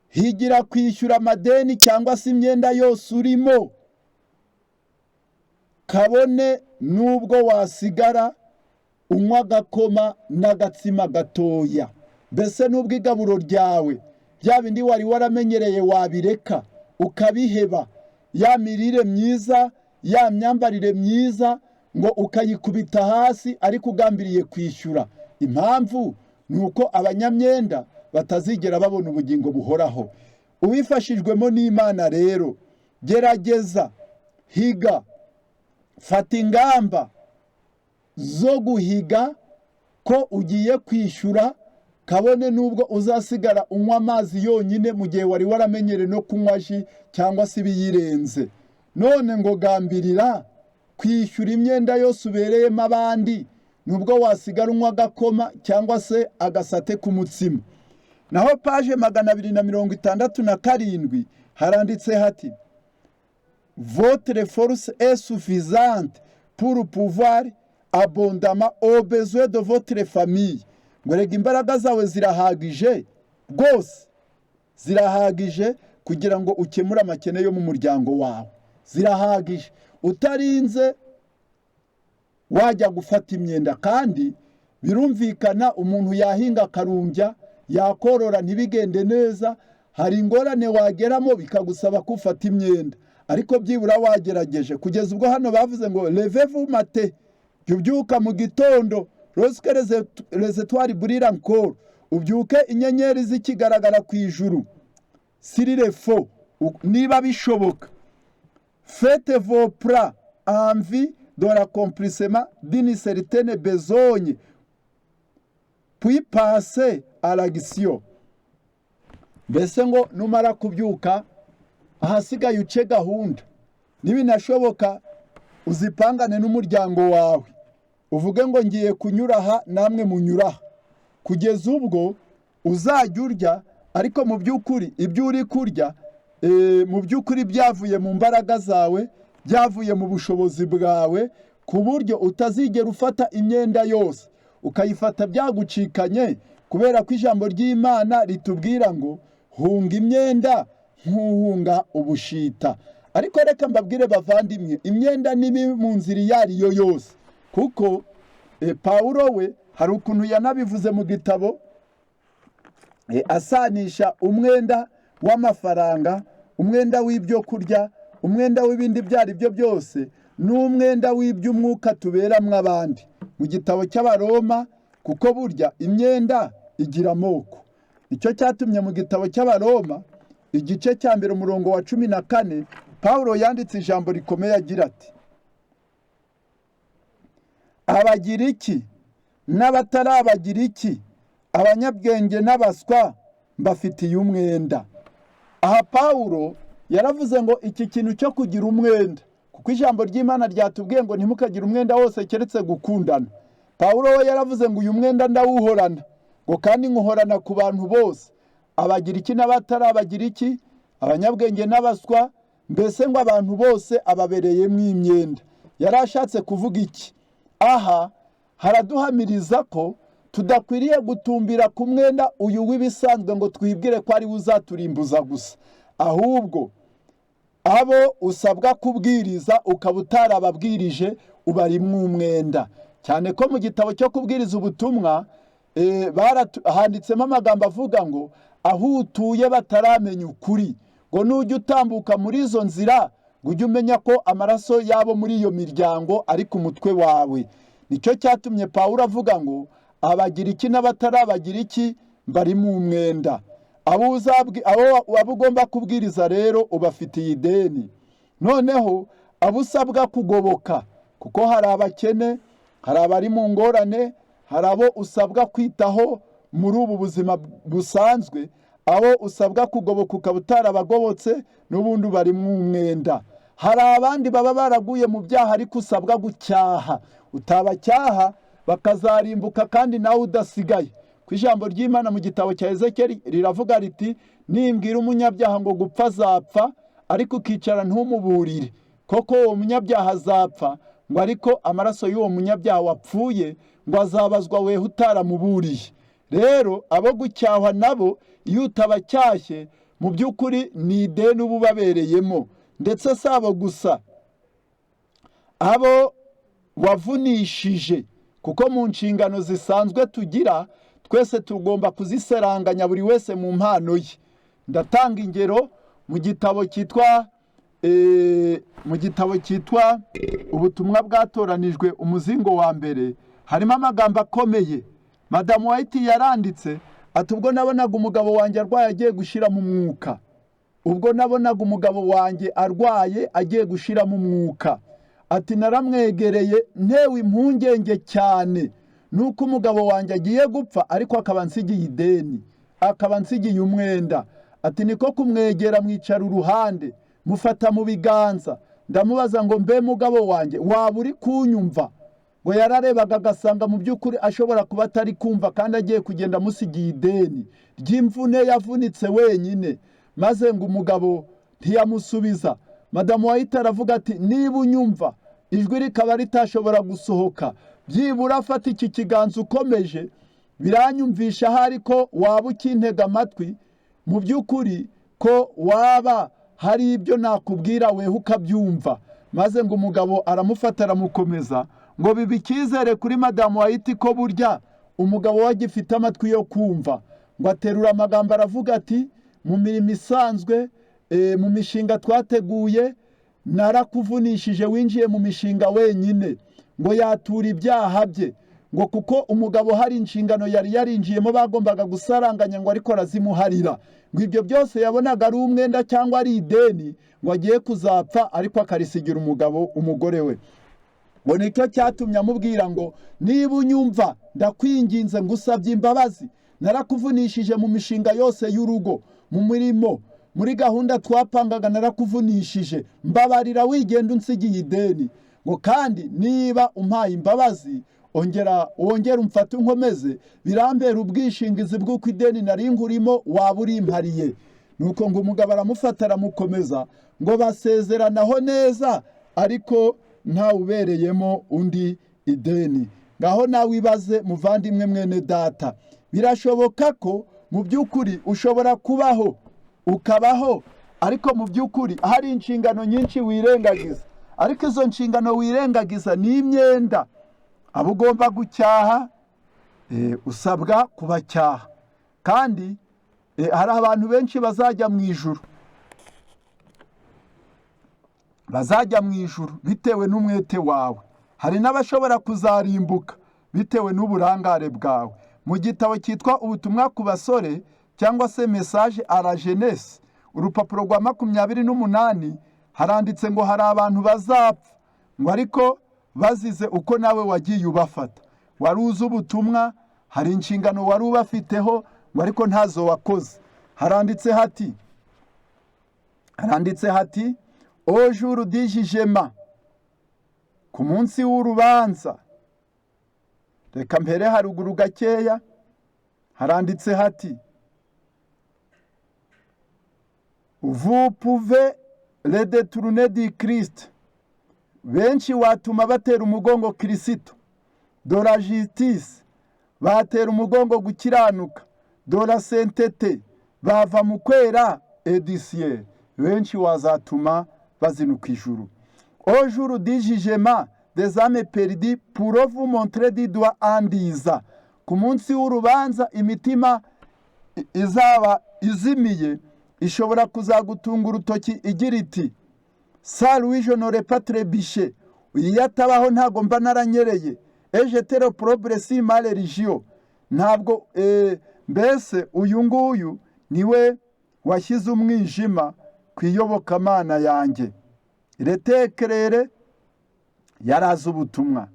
higira kwishyura amadeni cyangwa se imyenda yose urimo, kabone n'ubwo wasigara unywa agakoma n'agatsima gatoya. Mbese n'ubwo igaburo ryawe, bya bindi wari waramenyereye, wabireka ukabiheba, ya mirire myiza, ya myambarire myiza, ngo ukayikubita hasi ariko ugambiriye kwishyura. Impamvu ni uko abanyamyenda batazigera babona ubugingo buhoraho. Ubifashijwemo n'Imana rero, gerageza, higa, fata ingamba zo guhiga ko ugiye kwishyura, kabone n'ubwo uzasigara unywa amazi yonyine mu gihe wari waramenyere no kunywa jus cyangwa se ibiyirenze. None ngo gambirira kwishyura imyenda yose ubereyemo abandi, nubwo wasigara unywa agakoma cyangwa se agasate k'umutsima. Naho page 267 haranditse hati votre force est suffisante pour pourvoir abondamment aux besoins de votre famille. Ngo rega imbaraga zawe zirahagije rwose, zirahagije kugira ngo ukemure amakene yo mu muryango wawe, zirahagije utarinze wajya gufata imyenda. Kandi birumvikana, umuntu yahinga akarumbya, yakorora ntibigende neza, hari ingorane wageramo bikagusaba ko ufata imyenda, ariko byibura wagerageje. Kugeza ubwo hano bavuze ngo levez-vous matin, jya ubyuka mu gitondo, lorsque les étoiles brillent encore, ubyuke inyenyeri zikigaragara ku ijuru, s'il le faut, niba bishoboka, faites vos plans en vue de l'accomplissement d'une certaine besogne, puis passez à l'action. Mbese ngo numara kubyuka, ahasigaye uce gahunda, nibinashoboka uzipangane n'umuryango wawe, uvuge ngo ngiye kunyura aha, namwe munyura aha, kugeza ubwo uzajya urya. Ariko mu by'ukuri ibyo uri kurya mu by'ukuri byavuye mu mbaraga zawe, byavuye mu bushobozi bwawe, ku buryo utazigera ufata imyenda yose ukayifata byagucikanye, kubera ko ijambo ry'Imana ritubwira ngo hunga imyenda nk'uhunga ubushita. Ariko reka mbabwire bavandimwe, imyenda ni mibi mu nzira iyo ari yo yose, kuko Pawulo we hari ukuntu yanabivuze mu gitabo, asanisha umwenda w'amafaranga, umwenda w'ibyo kurya, umwenda w'ibindi ibyo ari byo byose, n'umwenda w'iby'umwuka tuberamwo abandi. Mu gitabo cy'Abaroma, kuko burya imyenda igira amoko. Nicyo cyatumye mu gitabo cy'Abaroma, igice cya 1 umurongo wa 14, Pawulo yanditse ijambo rikomeye agira ati: "Abagiriki n'abatari Abagiriki, abanyabwenge n'abaswa, mbafitiye umwenda." Aha Pawulo yaravuze ngo iki kintu cyo kugira umwenda, kuko ijambo ry'Imana ryatubwiye ngo ntimukagire umwenda wose keretse gukundana. Pawulo we yaravuze ngo uyu mwenda ndawuhorana, ngo kandi nkuhorana ku bantu bose, Abagiriki n'abatari Abagiriki, abanyabwenge n'abaswa, mbese ngo abantu bose ababereyemo imyenda. Yari ashatse kuvuga iki? Aha haraduhamiriza ko tudakwiriye gutumbira ku mwenda uyu w'ibisanzwe ngo twibwire ko ari we uzaturimbuza gusa, ahubwo abo usabwa kubwiriza ukaba utarababwirije ubarimwo umwenda. Cyane ko mu gitabo cyo kubwiriza ubutumwa handitsemo amagambo avuga ngo aho utuye bataramenya ukuri, ngo nujya utambuka muri izo nzira ngo ujye umenya ko amaraso yabo muri iyo miryango ari ku mutwe wawe. Nicyo cyatumye Pawulo avuga ngo Abagiriki n'abatari Abagiriki barimo umwenda. Abo ugomba kubwiriza rero ubafitiye ideni. Noneho abo usabwa kugoboka, kuko hari abakene, hari abari mu ngorane, hari abo usabwa kwitaho muri ubu buzima busanzwe, abo usabwa kugoboka ukaba utarabagobotse, n'ubundi ubarimo umwenda. Hari abandi baba baraguye mu byaha ariko usabwa gucyaha, utabacyaha bakazarimbuka kandi nawe udasigaye. Ku ijambo ry'Imana mu gitabo cya Ezekeri riravuga riti: "Nimbwira umunyabyaha ngo gupfa azapfa, ariko ukicara ntumuburire, koko uwo munyabyaha azapfa," ngo ariko amaraso y'uwo munyabyaha wapfuye ngo azabazwa weho utaramuburiye. Rero abo gucyahwa nabo iyo utabacyashye, mu by'ukuri ni ideni uba ubabereyemo. Ndetse si abo gusa, abo wavunishije, kuko mu nshingano zisanzwe tugira twese tugomba kuziseranganya buri wese mu mpano ye. Ndatanga ingero mu gitabo cyitwa Ubutumwa Bwatoranijwe, umuzingo wa 1, harimo amagambo akomeye. Madamu White yaranditse ati: "Ubwo nabonaga umugabo wanjye arwaye agiye gushyira mu mwuka, ubwo nabonaga umugabo wanjye arwaye agiye gushiramo umwuka," ati, "naramwegereye ntewe impungenge cyane nuko umugabo wanjye agiye gupfa, ariko akaba ansigiye ideni, akaba ansigiye umwenda." Ati: "Niko kumwegera, mwicara uruhande, mufata mu biganza, ndamubaza ngo mbe mugabo wanjye, waba uri kunyumva?" Ngo yararebaga agasanga mu by'ukuri ashobora kuba atari kumva, kandi agiye kugenda amusigiye ideni ry'imvune yavunitse wenyine. Maze ngo umugabo ntiyamusubiza. Madamu White aravuga ati: "Niba unyumva, ijwi rikaba ritashobora gusohoka, byibura afata iki kiganza ukomeje, biranyumvisha ahari ko waba ukintega amatwi, mu by'ukuri ko waba hari ibyo nakubwira weho ukabyumva." Maze ngo umugabo aramufata aramukomeza, ngo biba icyizere kuri Madamu White ko burya umugabo we agifite amatwi yo kumva. Ngo aterura amagambo aravuga ati: "Mu mirimo isanzwe, mu mishinga twateguye, narakuvunishije, winjiye mu mishinga wenyine." Ngo yatura ibyaha bye, ngo kuko umugabo hari inshingano yari yarinjiyemo bagombaga gusaranganya, ngo ariko arazimuharira. Ngo ibyo byose yabonaga ari umwenda cyangwa ari ideni, ngo agiye kuzapfa ariko akarisigira umugabo, umugore we. Ngo nicyo cyatumye amubwira ngo: "Niba unyumva, ndakwinginze, ngusabye imbabazi, narakuvunishije mu mishinga yose y'urugo, mu mirimo, muri gahunda twapangaga, narakuvunishije, mbabarira wigenda unsigiye ideni." Ngo kandi niba umpaye imbabazi, ongera wongere umfate unkomeze, birambera ubwishingizi bw'uko ideni nari nkurimo waba urimpariye. Nuko ngo umugabo aramufata, aramukomeza, ngo basezeranaho neza, ariko ntawubereyemo undi ideni. Ngaho nawe ibaze, muvandimwe, mwene data, birashoboka ko mu by'ukuri ushobora kubaho, ukabaho, ariko mu by'ukuri hari inshingano nyinshi wirengagiza. Ariko izo nshingano wirengagiza ni imyenda. Abo ugomba gucyaha, usabwa kubacyaha. Kandi hari abantu benshi bazajya mu ijuru, bazajya mu ijuru bitewe n'umwete wawe. Hari n'abashobora kuzarimbuka bitewe n'uburangare bwawe. Mu gitabo cyitwa Ubutumwa ku basore cyangwa se Message à la jeunesse, urupapuro rwa 28, haranditse ngo hari abantu bazapfa, ngo ariko bazize uko nawe wagiye ubafata. Wari uzi ubutumwa, hari inshingano wari ubafiteho, ngo ariko ntazo wakoze. Haranditse hati: "Au jour du jugement", ku munsi w'urubanza. Reka mpere haruguru gakeya. Haranditse hati: "Vous pouvez les détourner du Christ", benshi watuma batera umugongo Kirisito, "de la justice", batera umugongo gukiranuka, "de la sainteté", bava mu kwera, "et du ciel", benshi wazatuma bazinuka ijuru. "Au jour du jugement, des âmes perdues pourront vous montrer du doigt en disant", ku munsi w'urubanza imitima izaba izimiye ishobora kuzagutunga urutoki igira iti: "Sans lui, je n'aurais pas trébuché", iyo atabaho ntabwo mba naranyereye, "et j'étais l'opprobre sur ma religion", ntabwo mbese uyu nguyu niwe washyize umwijima ku iyobokamana yanjye. Retekerere, yari azi ubutumwa,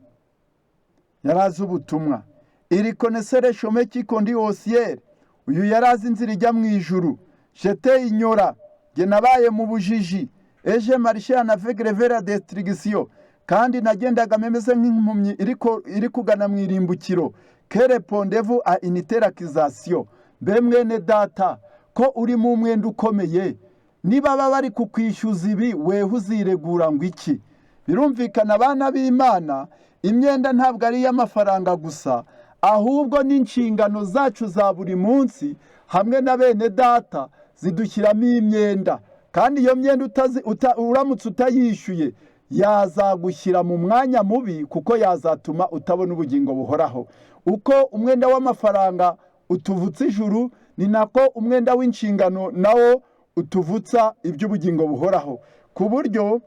yari azi ubutumwa. "Il connaissait le chemin qui conduit au ciel", uyu yari azi inzira ijya mu ijuru. "J'étais ignorant", jye nabaye mu bujiji. "Et je marchais en aveugle vers la destruction", kandi nagendaga meze nk'impumyi iri kugana mu irimbukiro. Que répondez-vous à une telle accusation? Mbe mwene data, ko uri mu mwenda ukomeye, niba baba bari kukwishyuza ibi, weho uziregura ngo iki? Birumvikana, abana b'Imana, imyenda ntabwo ari iy'amafaranga gusa, ahubwo n'inshingano zacu za buri munsi hamwe na bene data zidushyiramo imyenda. Kandi iyo myenda uramutse utayishyuye, yazagushyira mu mwanya mubi, kuko yazatuma utabona ubugingo buhoraho. Uko umwenda w'amafaranga utuvutsa ijuru, ni nako umwenda w'inshingano nawo utuvutsa iby'ubugingo buhoraho. Ku buryo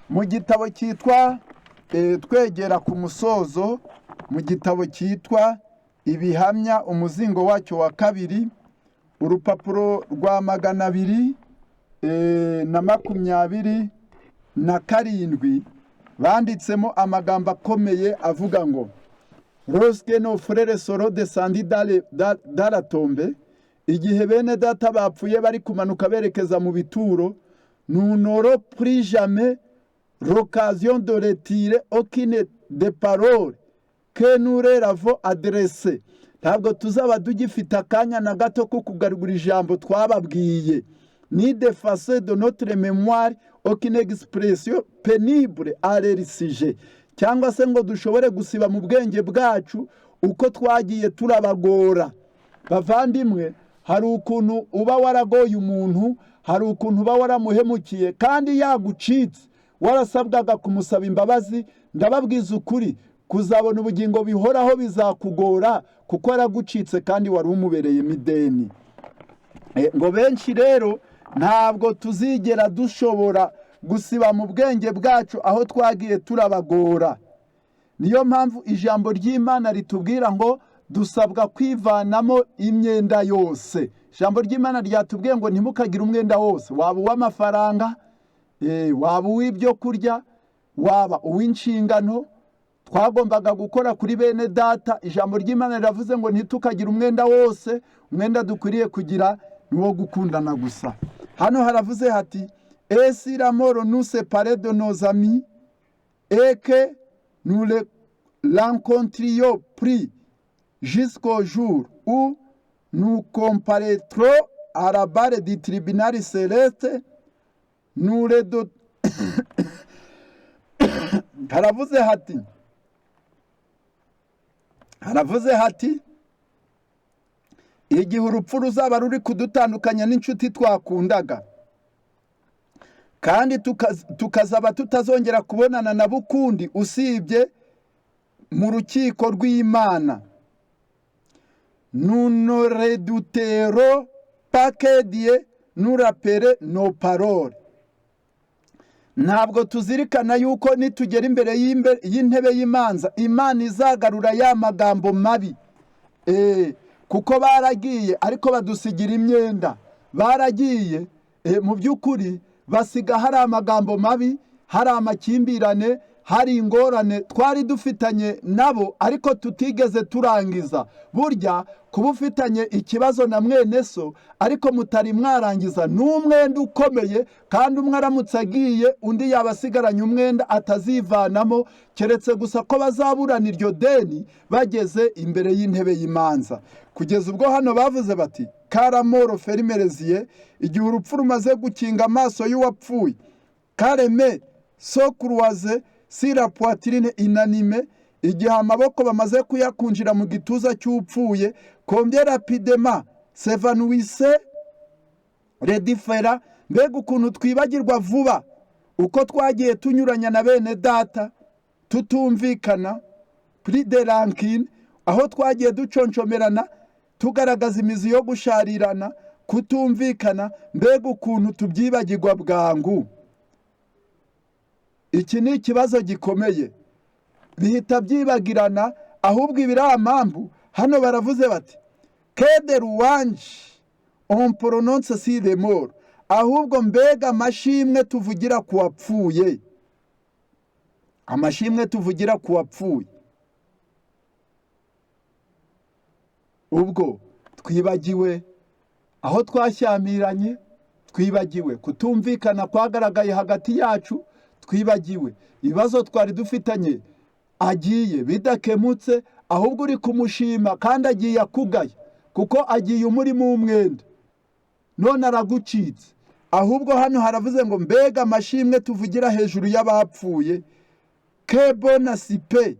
mu gitabo cyitwa twegera ku musozo, mu gitabo cyitwa Ibihamya, umuzingo wacyo wa kabiri, urupapuro rwa 227, banditsemo amagambo akomeye avuga ngo: "Lorsque nos frères seront descendus dans la tombe", igihe bene data bapfuye bari kumanuka berekeza mu bituro, "nous n'aurons plus jamais l'occasion de retirer aucune des paroles que nous leur avons adressées", ntabwo tuzaba tugifite akanya na gato ko kugarura ijambo twababwiye, "ni d'effacer de notre mémoire aucune expression pénible à leur sujet", cyangwa se ngo dushobore gusiba mu bwenge bwacu uko twagiye turabagora. Bavandimwe, hari ukuntu uba waragoye umuntu, hari ukuntu uba waramuhemukiye, kandi yagucitse warasabwaga kumusaba imbabazi. Ndababwiza ukuri, kuzabona ubugingo bihoraho bizakugora, kuko yaragucitse kandi wari umubereyemo ideni. Ngo benshi rero ntabwo tuzigera dushobora gusiba mu bwenge bwacu aho twagiye turabagora. Niyo mpamvu ijambo ry'Imana ritubwira ngo dusabwa kwivanamo imyenda yose. Ijambo ry'Imana ryatubwiye ngo ntimukagire umwenda wose, waba uw'amafaranga, waba uw'ibyo kurya, waba uw'inshingano twagombaga gukora kuri bene data. Ijambo ry'Imana riravuze ngo ntitukagire umwenda wose. Umwenda dukwiriye kugira ni uwo gukundana gusa. Hano haravuze hati: "Et si la mort nous séparait de nos amis et que nous les rencontrions plus jusqu'au jour où nous comparaîtrons À la barre du tribunal céleste, nuredo. Haravuze hati igihe urupfu ruzaba ruri kudutandukanya n'inshuti twakundaga, kandi tukazaba tutazongera kubonana na bukundi usibye mu rukiko rw'Imana, nous ne redouterons pas que Dieu nous rappelle nos paroles. Ntabwo tuzirikana yuko nitugera imbere y'intebe y'imanza, Imana izagarura ya magambo mabi. Kuko baragiye ariko badusigira imyenda. Baragiye, mu by'ukuri basiga hari amagambo mabi, hari amakimbirane, hari ingorane twari dufitanye nabo ariko tutigeze turangiza. Burya kuba ufitanye ikibazo na mwene so ariko mutari mwarangiza ni umwenda ukomeye, kandi umwe aramutse agiye, undi yaba asigaranye umwenda atazivanamo, keretse gusa ko bazaburana iryo deni bageze imbere y'intebe y'imanza. Kugeza ubwo hano bavuze bati: "Quand la mort ferme les yeux", igihe urupfu rumaze gukinga amaso y'uwapfuye, "quand les mains sont croisées sur la poitrine inanimée", igihe amaboko bamaze kuyakunjira mu gituza cy'upfuye, "combien rapidement s'évanouissent les différends", mbega ukuntu twibagirwa vuba uko twagiye tunyuranya na bene data, tutumvikana, pris de rancune, aho twagiye duconcomerana, tugaragaza imizi yo gusharirana, kutumvikana. Mbega ukuntu tubyibagirwa bwangu! Iki ni ikibazo gikomeye, bihita byibagirana. Ahubwo ibiramambu hano baravuze bati: "Que de louanges on prononce sur les morts", ahubwo mbega amashimwe tuvugira ku wapfuye, amashimwe tuvugira ku wapfuye! Ubwo twibagiwe aho twashyamiranye, twibagiwe kutumvikana kwagaragaye hagati yacu, twibagiwe ibibazo twari dufitanye, agiye bidakemutse. Ahubwo uri kumushima kandi agiye akugaye, kuko agiye umurimo umwenda, none aragucitse. Ahubwo hano haravuze ngo: mbega amashimwe tuvugira hejuru y'abapfuye! "Que bon aspect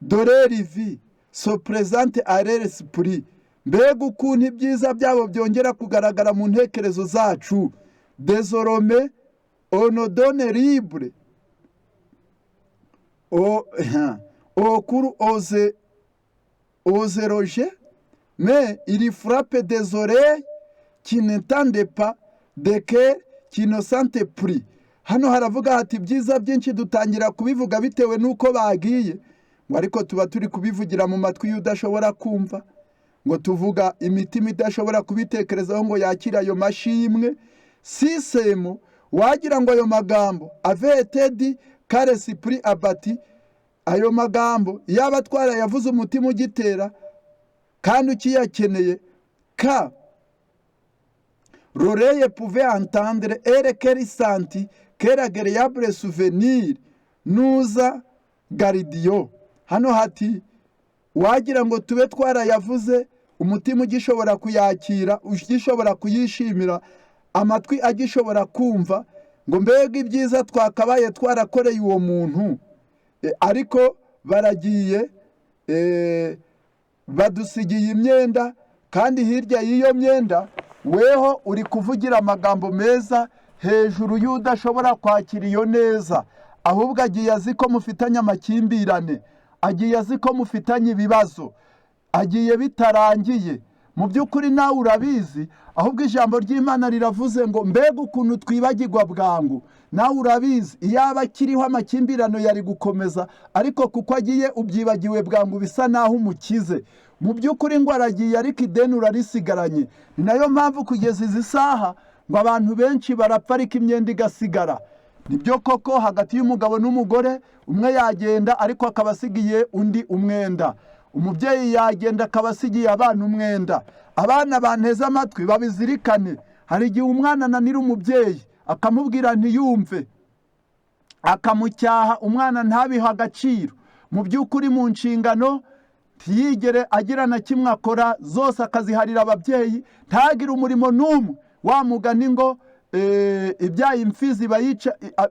de leur vie se présente à l'esprit", mbega ukuntu ibyiza byabo byongera kugaragara mu ntekerezo zacu! "Désormais on donne libre au cours aux éloges, mais il frappe des oreilles qui n'entendent pas, des cœurs qui ne sentent plus." Hano haravuga hati ibyiza byinshi dutangira kubivuga bitewe n'uko bagiye, ngo ariko tuba turi kubivugira mu matwi y'udashobora kumva, ngo tuvuga imitima idashobora kubitekerezaho ngo yakire ayo mashimwe. Sisemu wagira ngo ayo magambo avaient été dits quand l'esprit battait, ayo magambo yaba twarayavuze umutima ugitera kandi ukiyakeneye, quand l'oreille pouvait entendre et le cœur sentit, quel agréable souvenir nous gardions. Hano hati wagira ngo tube twarayavuze umutima ugishobora kuyakira, ugishobora kuyishimira, amatwi agishobora kumva, ngo mbega ibyiza twakabaye twarakoreye uwo muntu! Ariko baragiye, badusigiye imyenda, kandi hirya y'iyo myenda weho uri kuvugira amagambo meza hejuru y'udashobora kwakira iyo neza. Ahubwo agiye azi ko mufitanye amakimbirane, agiye azi ko mufitanye ibibazo, agiye bitarangiye. Mu by'ukuri nawe urabizi. Ahubwo ijambo ry'Imana riravuze ngo: mbega ukuntu twibagirwa bwangu! Nawe urabizi, iyaba akiriho amakimbirane yari gukomeza, ariko kuko agiye ubyibagiwe bwangu, bisa naho umukize. Mu by'ukuri ngo aragiye ariko ideni urarisigaranye. Ni nayo mpamvu kugeza izi saha ngo abantu benshi barapfa ariko imyenda igasigara. Nibyo koko, hagati y'umugabo n'umugore, umwe yagenda ariko akaba asigiye undi umwenda. Umubyeyi yagenda akaba asigiye abana umwenda. Abana banteze amatwi babizirikane: hari igihe umwana ananira umubyeyi, akamubwira ntiyumve, akamucyaha, umwana ntabihe agaciro. Mu by'ukuri mu nshingano Ntiyigere agira na kimwe akora, zose akaziharira ababyeyi, ntagire umurimo n'umwe. Wa mugani ngo ibyaye imfizi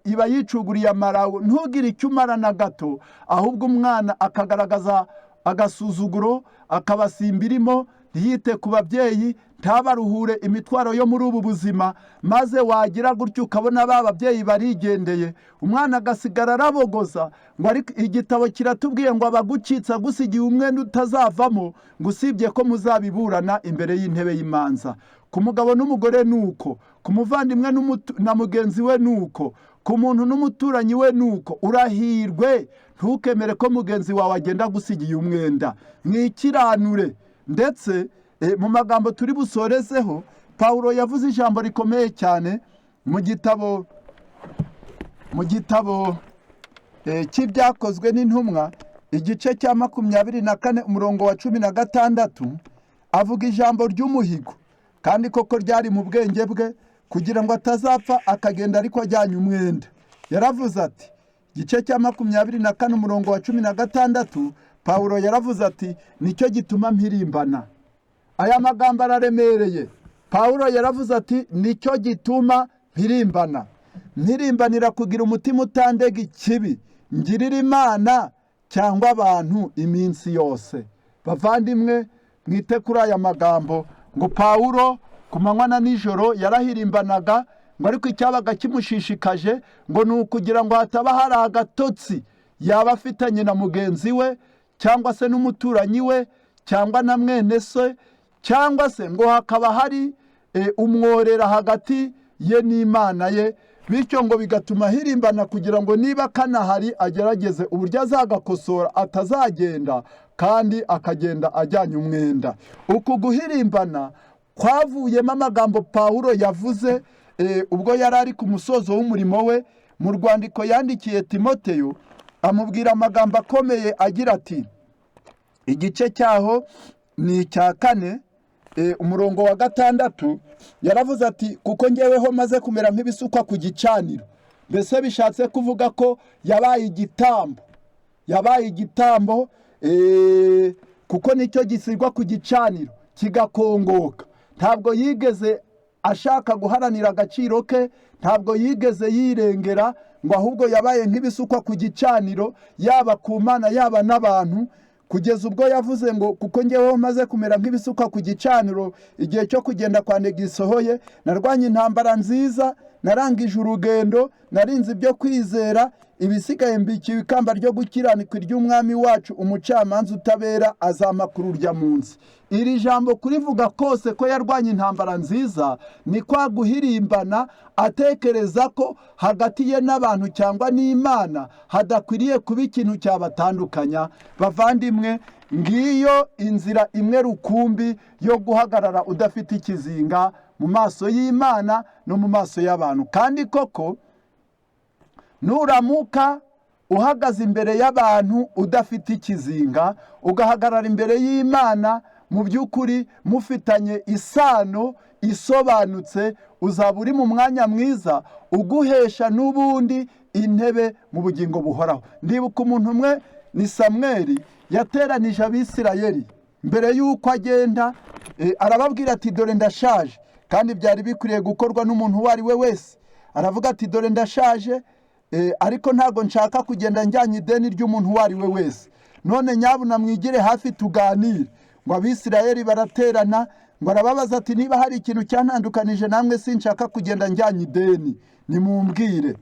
iba yicuguriye amarawo, ntugire icyo umara na gato, ahubwo umwana akagaragaza agasuzuguro, akabasimba irimo, ntiyite ku babyeyi, ntabaruhure imitwaro yo muri ubu buzima. Maze wagira gutyo ukabona ba babyeyi barigendeye, umwana agasigara arabogoza ngo ariko igitabo kiratubwiye ngo abagucitse agusigiye umwenda utazavamo, ngo usibye ko muzabiburana imbere y'intebe y'imanza. Ku mugabo n'umugore ni uko, ku muvandimwe na mugenzi we ni uko, ku muntu n'umuturanyi we ni uko. Urahirwe, ntukemere ko mugenzi wawe agenda agusigiye umwenda, mwikiranure. Ndetse mu magambo turi busorezeho, Pawulo yavuze ijambo rikomeye cyane mu gitabo cy'Ibyakozwe n'Intumwa, igice cya 24, umurongo wa 16, avuga ijambo ry'umuhigo, kandi koko ryari mu bwenge bwe kugira ngo atazapfa akagenda ariko ajyanye umwenda. Yaravuze ati, igice cya 24, umurongo wa 16, Pawulo yaravuze ati: "Nicyo gituma mpirimbana." Aya magambo araremereye. Pawulo yaravuze ati: "Nicyo gituma mpirimbana, mpirimbanira kugira umutima utandega ikibi, ngirira Imana cyangwa abantu iminsi yose." Bavandimwe, mwite kuri aya magambo ngo Pawulo ku manywa na nijoro yarahirimbanaga, ngo ariko icyabaga kimushishikaje ngo ni ukugira ngo hataba hari agatotsi yaba afitanye na mugenzi we, cyangwa se n'umuturanyi we, cyangwa na mwene se, cyangwa se ngo hakaba hari umworera hagati ye n'Imana ye. Bityo ngo bigatuma ahirimbana kugira ngo niba kanahari agerageze uburyo azagakosora, atazagenda kandi akagenda ajyanye umwenda. Uku guhirimbana kwavuyemo amagambo Pawulo yavuze ubwo yari ari ku musozo w'umurimo we, mu rwandiko yandikiye Timoteyo, amubwira amagambo akomeye agira ati, igice cyaho ni icya 4, umurongo wa 6, yaravuze ati: "Kuko ngeweho maze kumera nk'ibisukwa ku gicaniro." Mbese bishatse kuvuga ko yabaye igitambo, yabaye igitambo, kuko nicyo gisigwa ku gicaniro kigakongoka. Ntabwo yigeze ashaka guharanira agaciro ke, ntabwo yigeze yirengera, ngo ahubwo yabaye nk'ibisukwa ku gicaniro, yaba ku Mana, yaba n'abantu, kugeza ubwo yavuze ngo: "Kuko ngeweho maze kumera nk'ibisukwa ku gicaniro, igihe cyo kugenda kwanjye gisohoye. Narwanye intambara nziza, narangije urugendo, narinze ibyo kwizera. Ibisigaye mbikiwe ikamba ryo gukiranuka ry'Umwami wacu, umucamanza utabera, azampa kuri urya munsi." Iri jambo kurivuga kose ko yarwanye intambara nziza, ni kwa guhirimbana atekereza ko hagati ye n'abantu cyangwa n'Imana hadakwiriye kuba ikintu cyabatandukanya. Bavandimwe, ngiyo inzira imwe rukumbi yo guhagarara udafite ikizinga mu maso y'Imana no mu maso y'abantu. Kandi koko nuramuka uhagaze imbere y'abantu udafite ikizinga, ugahagarara imbere y'Imana mu by'ukuri mufitanye isano isobanutse, uzaba uri mu mwanya mwiza uguhesha n'ubundi intebe mu bugingo buhoraho. Ndibuka umuntu umwe, ni Samweri, yateranije Abisirayeli mbere y'uko agenda, arababwira ati: "Dore ndashaje." Kandi byari bikwiriye gukorwa n'umuntu uwo ari we wese. Aravuga ati: "Dore ndashaje, ariko ntabwo nshaka kugenda njyanye ideni ry'umuntu uwo ari we wese. None nyabuna mwigire hafi tuganire." Ngo Abisirayeli baraterana, ngo arababaza ati: "Niba hari ikintu cyantandukanije namwe, sinshaka kugenda njyanye ideni, nimumbwire.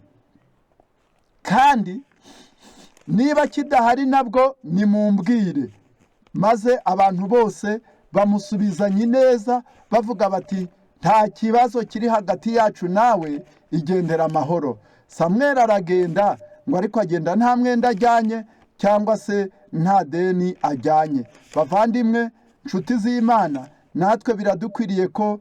Kandi niba kidahari nabwo nimumbwire." Maze abantu bose bamusubizanya ineza, bavuga bati: "Nta kibazo kiri hagati yacu nawe, igendera amahoro." Samweri aragenda, ngo ariko agenda nta mwenda ajyanye cyangwa se nta deni ajyanye. Bavandimwe, nshuti z'Imana, natwe biradukwiriye ko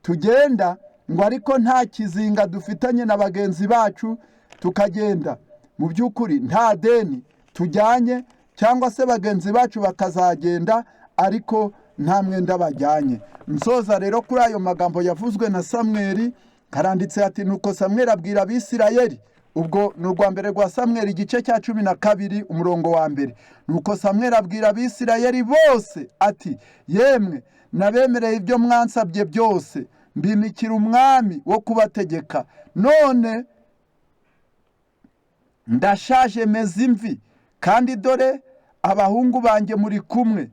tugenda ngo ariko nta kizinga dufitanye na bagenzi bacu, tukagenda mu by'ukuri nta deni tujyanye, cyangwa se bagenzi bacu bakazagenda ariko nta mwenda bajyanye. Nsoza rero kuri ayo magambo yavuzwe na Samweri, karanditse ati: "Nuko Samweri abwira Abisirayeli Ubwo ni urwa mbere rwa Samweli, igice cya 12, umurongo wa 1. Nuko Samweli abwira Abisirayeli bose ati: yemwe, nabemereye ibyo mwansabye byose, mbimikira umwami wo kubategeka. None ndashaje, meze imvi, kandi dore abahungu banjye muri kumwe.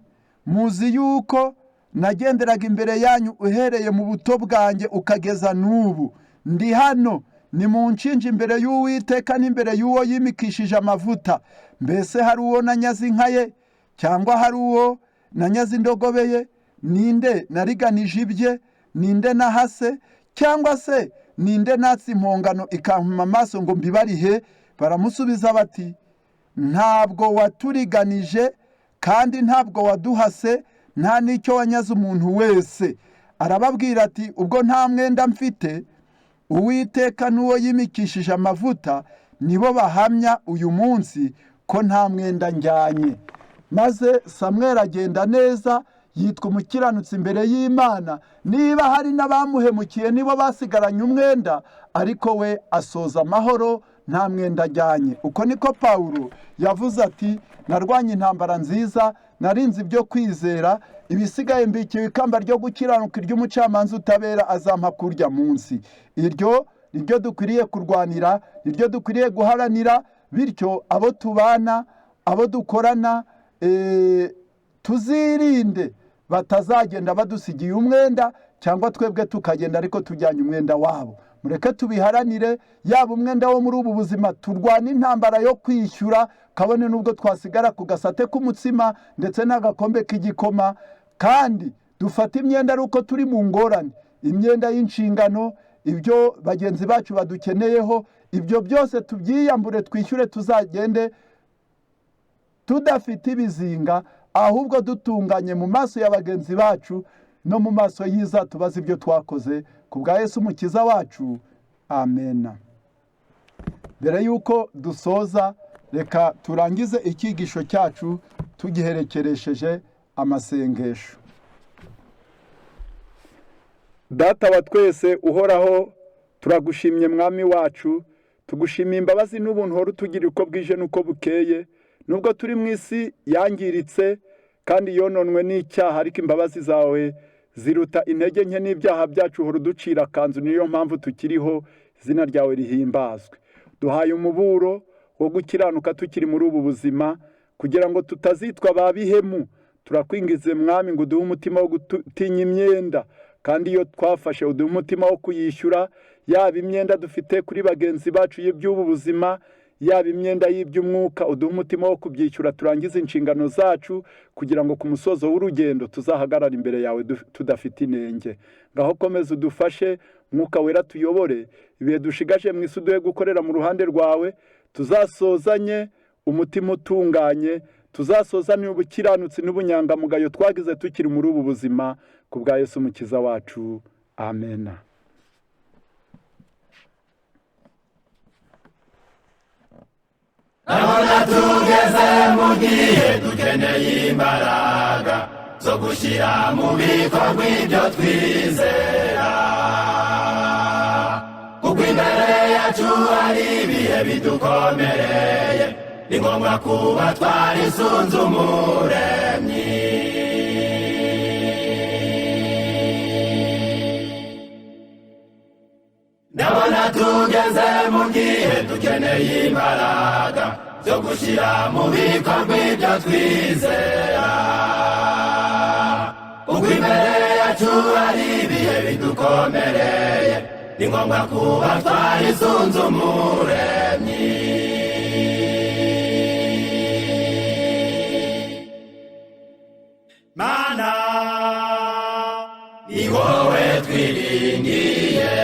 Muzi yuko nagenderaga imbere yanyu uhereye mu buto bwanjye ukageza n'ubu. Ndi hano, nimunshinje imbere y'Uwiteka n'imbere y'uwo yimikishije amavuta. Mbese hari uwo nanyaze inka ye, cyangwa hari uwo nanyaze indogobe ye? Ninde nariganije ibye? Ninde nahase? Cyangwa se ninde natse impongano ikampuma amaso ngo mbibarihe? Baramusubiza bati: ntabwo waturiganije, kandi ntabwo waduhase, nta n'icyo wanyaze umuntu wese. Arababwira ati: ubwo nta mwenda mfite, Uwiteka n'uwo yimikishije amavuta nibo bahamya uyu munsi ko nta mwenda njyanye. Maze Samweli agenda neza, yitwa umukiranutsi imbere y'Imana. Niba hari n'abamuhemukiye nibo basigaranye umwenda, ariko we asoza amahoro nta mwenda ajyanye. Uko niko Pawulo yavuze ati: narwanye intambara nziza, narinze ibyo kwizera, ibisigaye mbikiwe ikamba ryo gukiranuka ry'umucamanza utabera azampa kurya munsi. Iryo niryo dukwiriye kurwanira, niryo dukwiriye guharanira. Bityo abo tubana, abo dukorana, tuzirinde batazagenda badusigiye umwenda, cyangwa twebwe tukagenda ariko tujyanye umwenda wabo. Mureke tubiharanire, yaba umwenda wo muri ubu buzima turwana intambara yo kwishyura, kabone n'ubwo twasigara ku gasate k'umutsima ndetse n'agakombe k'igikoma. Kandi dufate imyenda ari uko turi mu ngorane, imyenda y'inshingano, ibyo bagenzi bacu badukeneyeho, ibyo byose tubyiyambure, twishyure, tuzagende tudafite ibizinga, ahubwo dutunganye mu maso ya bagenzi bacu no mu maso yiza tubaze ibyo twakoze ku bwa Yesu Umukiza wacu. Amena. Mbere y'uko dusoza, reka turangize icyigisho cyacu tugiherekeresheje amasengesho. Data wa twese uhoraho, turagushimye Mwami wacu, tugushimiye imbabazi n'ubuntu uhora utugira uko bwije n'uko bukeye. Nubwo turi mu isi yangiritse kandi yononwe n'icyaha, ariko imbabazi zawe ziruta intege nke n'ibyaha byacu, uhora uducira akanzu, niyo mpamvu tukiriho. Izina ryawe rihimbazwe. Duhaye umuburo wo gukiranuka tukiri muri ubu buzima, kugira ngo tutazitwa ba bihemu. Turakwingize Mwami ngo uduhe umutima wo gutinya imyenda, kandi iyo twafashe uduhe umutima wo kuyishyura, yaba imyenda dufite kuri bagenzi bacu y'iby'ubu buzima, yaba imyenda y'iby'umwuka, uduhe umutima wo kubyishyura, turangize inshingano zacu, kugira ngo ku musozo w'urugendo tuzahagarare imbere yawe tudafite inenge. Ngaho komeza udufashe, Mwuka Wera tuyobore ibihe dushigaje mu isi, uduhe gukorera mu ruhande rwawe, tuzasozanye umutima utunganye, tuzasozanye ubukiranutsi n'ubunyangamugayo twagize tukiri muri ubu buzima, ku bwa Yesu Umukiza wacu. Amena. Ndabona tugeze mu gihe dukeneye imbaraga zo gushyira mu bikorwa ibyo twizera, kuko imbere yacu hari ibihe bidukomereye, ni ngombwa kuba twarisunze Umuremyi. Ndabona tugeze mu gihe dukeneye imbaraga zo gushyira mu bikorwa ibyo twizera, kuko imbere yacu hari ibihe bidukomereye, ni ngombwa kuba twarisunze Umuremyi. Mana, ni wowe twiringiye,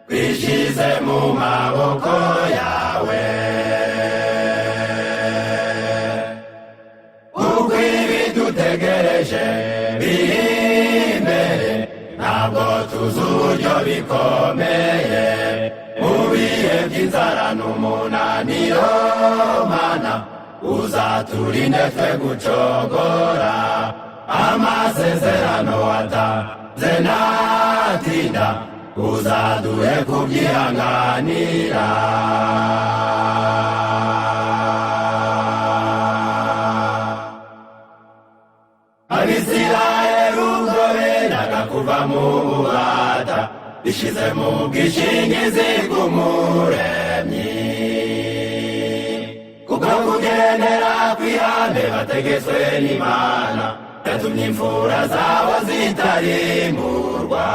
twishyize mu maboko yawe, kuko ibidutegereje biri imbere ntabwo tuzi uburyo bikomeye. Mu bihe by'inzara n'umunaniro, Mana, uzaturinde twe gucogora, amasezerano watanze natinda. Uzaduhe kubyihanganira. Abisirayeli ubwo bendaga kuva mu bubata, bishize mu bwishingizi bw'Umuremyi, kuko kugendera kw'ihame bategetswe n'Imana yatumye imfura zabo zitarimburwa.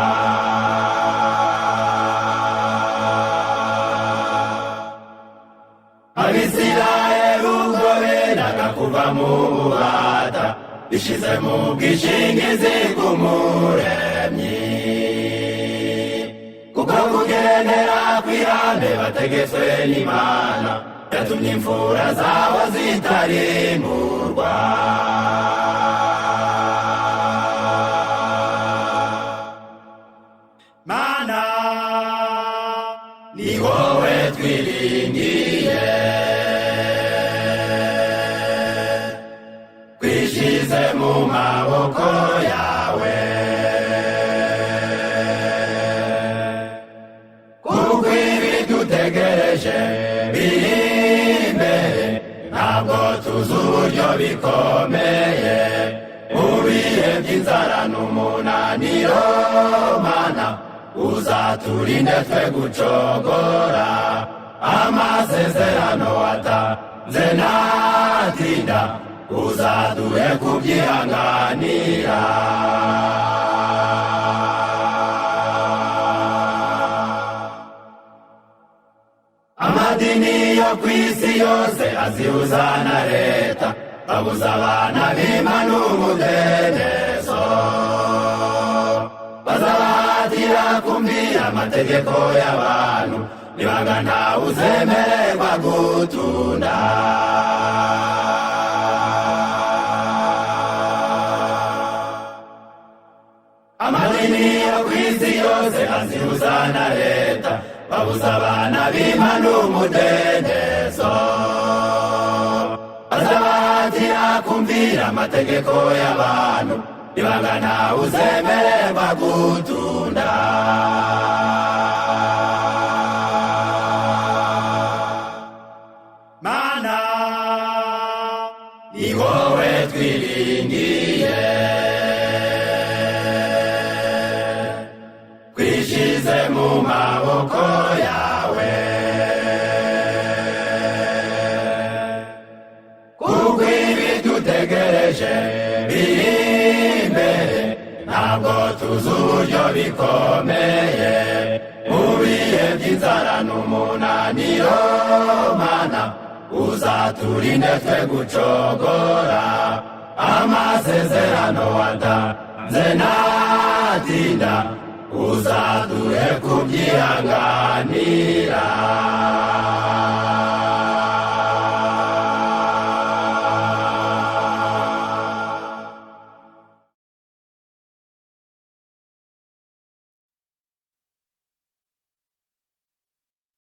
Abisirayeli ubwo bendaga kuva mu bubata, bishize mu bwishingizi bw'Umuremyi, kuko kugendera kw'ihame bategetswe n'Imana yatumye imfura zabo zitarimburwa. Mana, ni wowe twiringiye, twishize mu maboko yawe, kuko ibi dutegereje biri imbere ntabwo tuzi uburyo bikomeye. Mu bihe by'inzara n'umunaniro, Mana, uzaturinde twe gucogora. Amasezerano watanze natinda, uzaduhe kubyihanganira. Amadini yo ku isi yose azihuza na leta, babuza abana b'Imana umudendezo, bazabahatira kumvira amategeko y'abantu, nibaga ntawe uzemererwa gutunda. Amadini yo ku isi yose azihuza na leta, babuza abana b'Imana umudendezo, bazabahatira kumvira amategeko y'abantu, nibaga ntawe uzemererwa gutunda. Mana, ni wowe twiringiye, twishize mu maboko yawe, kuko ibi dutegereje biri imbere ntabwo tuzi uburyo bikomeye. Mu bihe by'inzara n'umunaniro, Mana, uzaturinde twe gucogora. Amasezerano watanze natinda, uzaduhe kubyihanganira.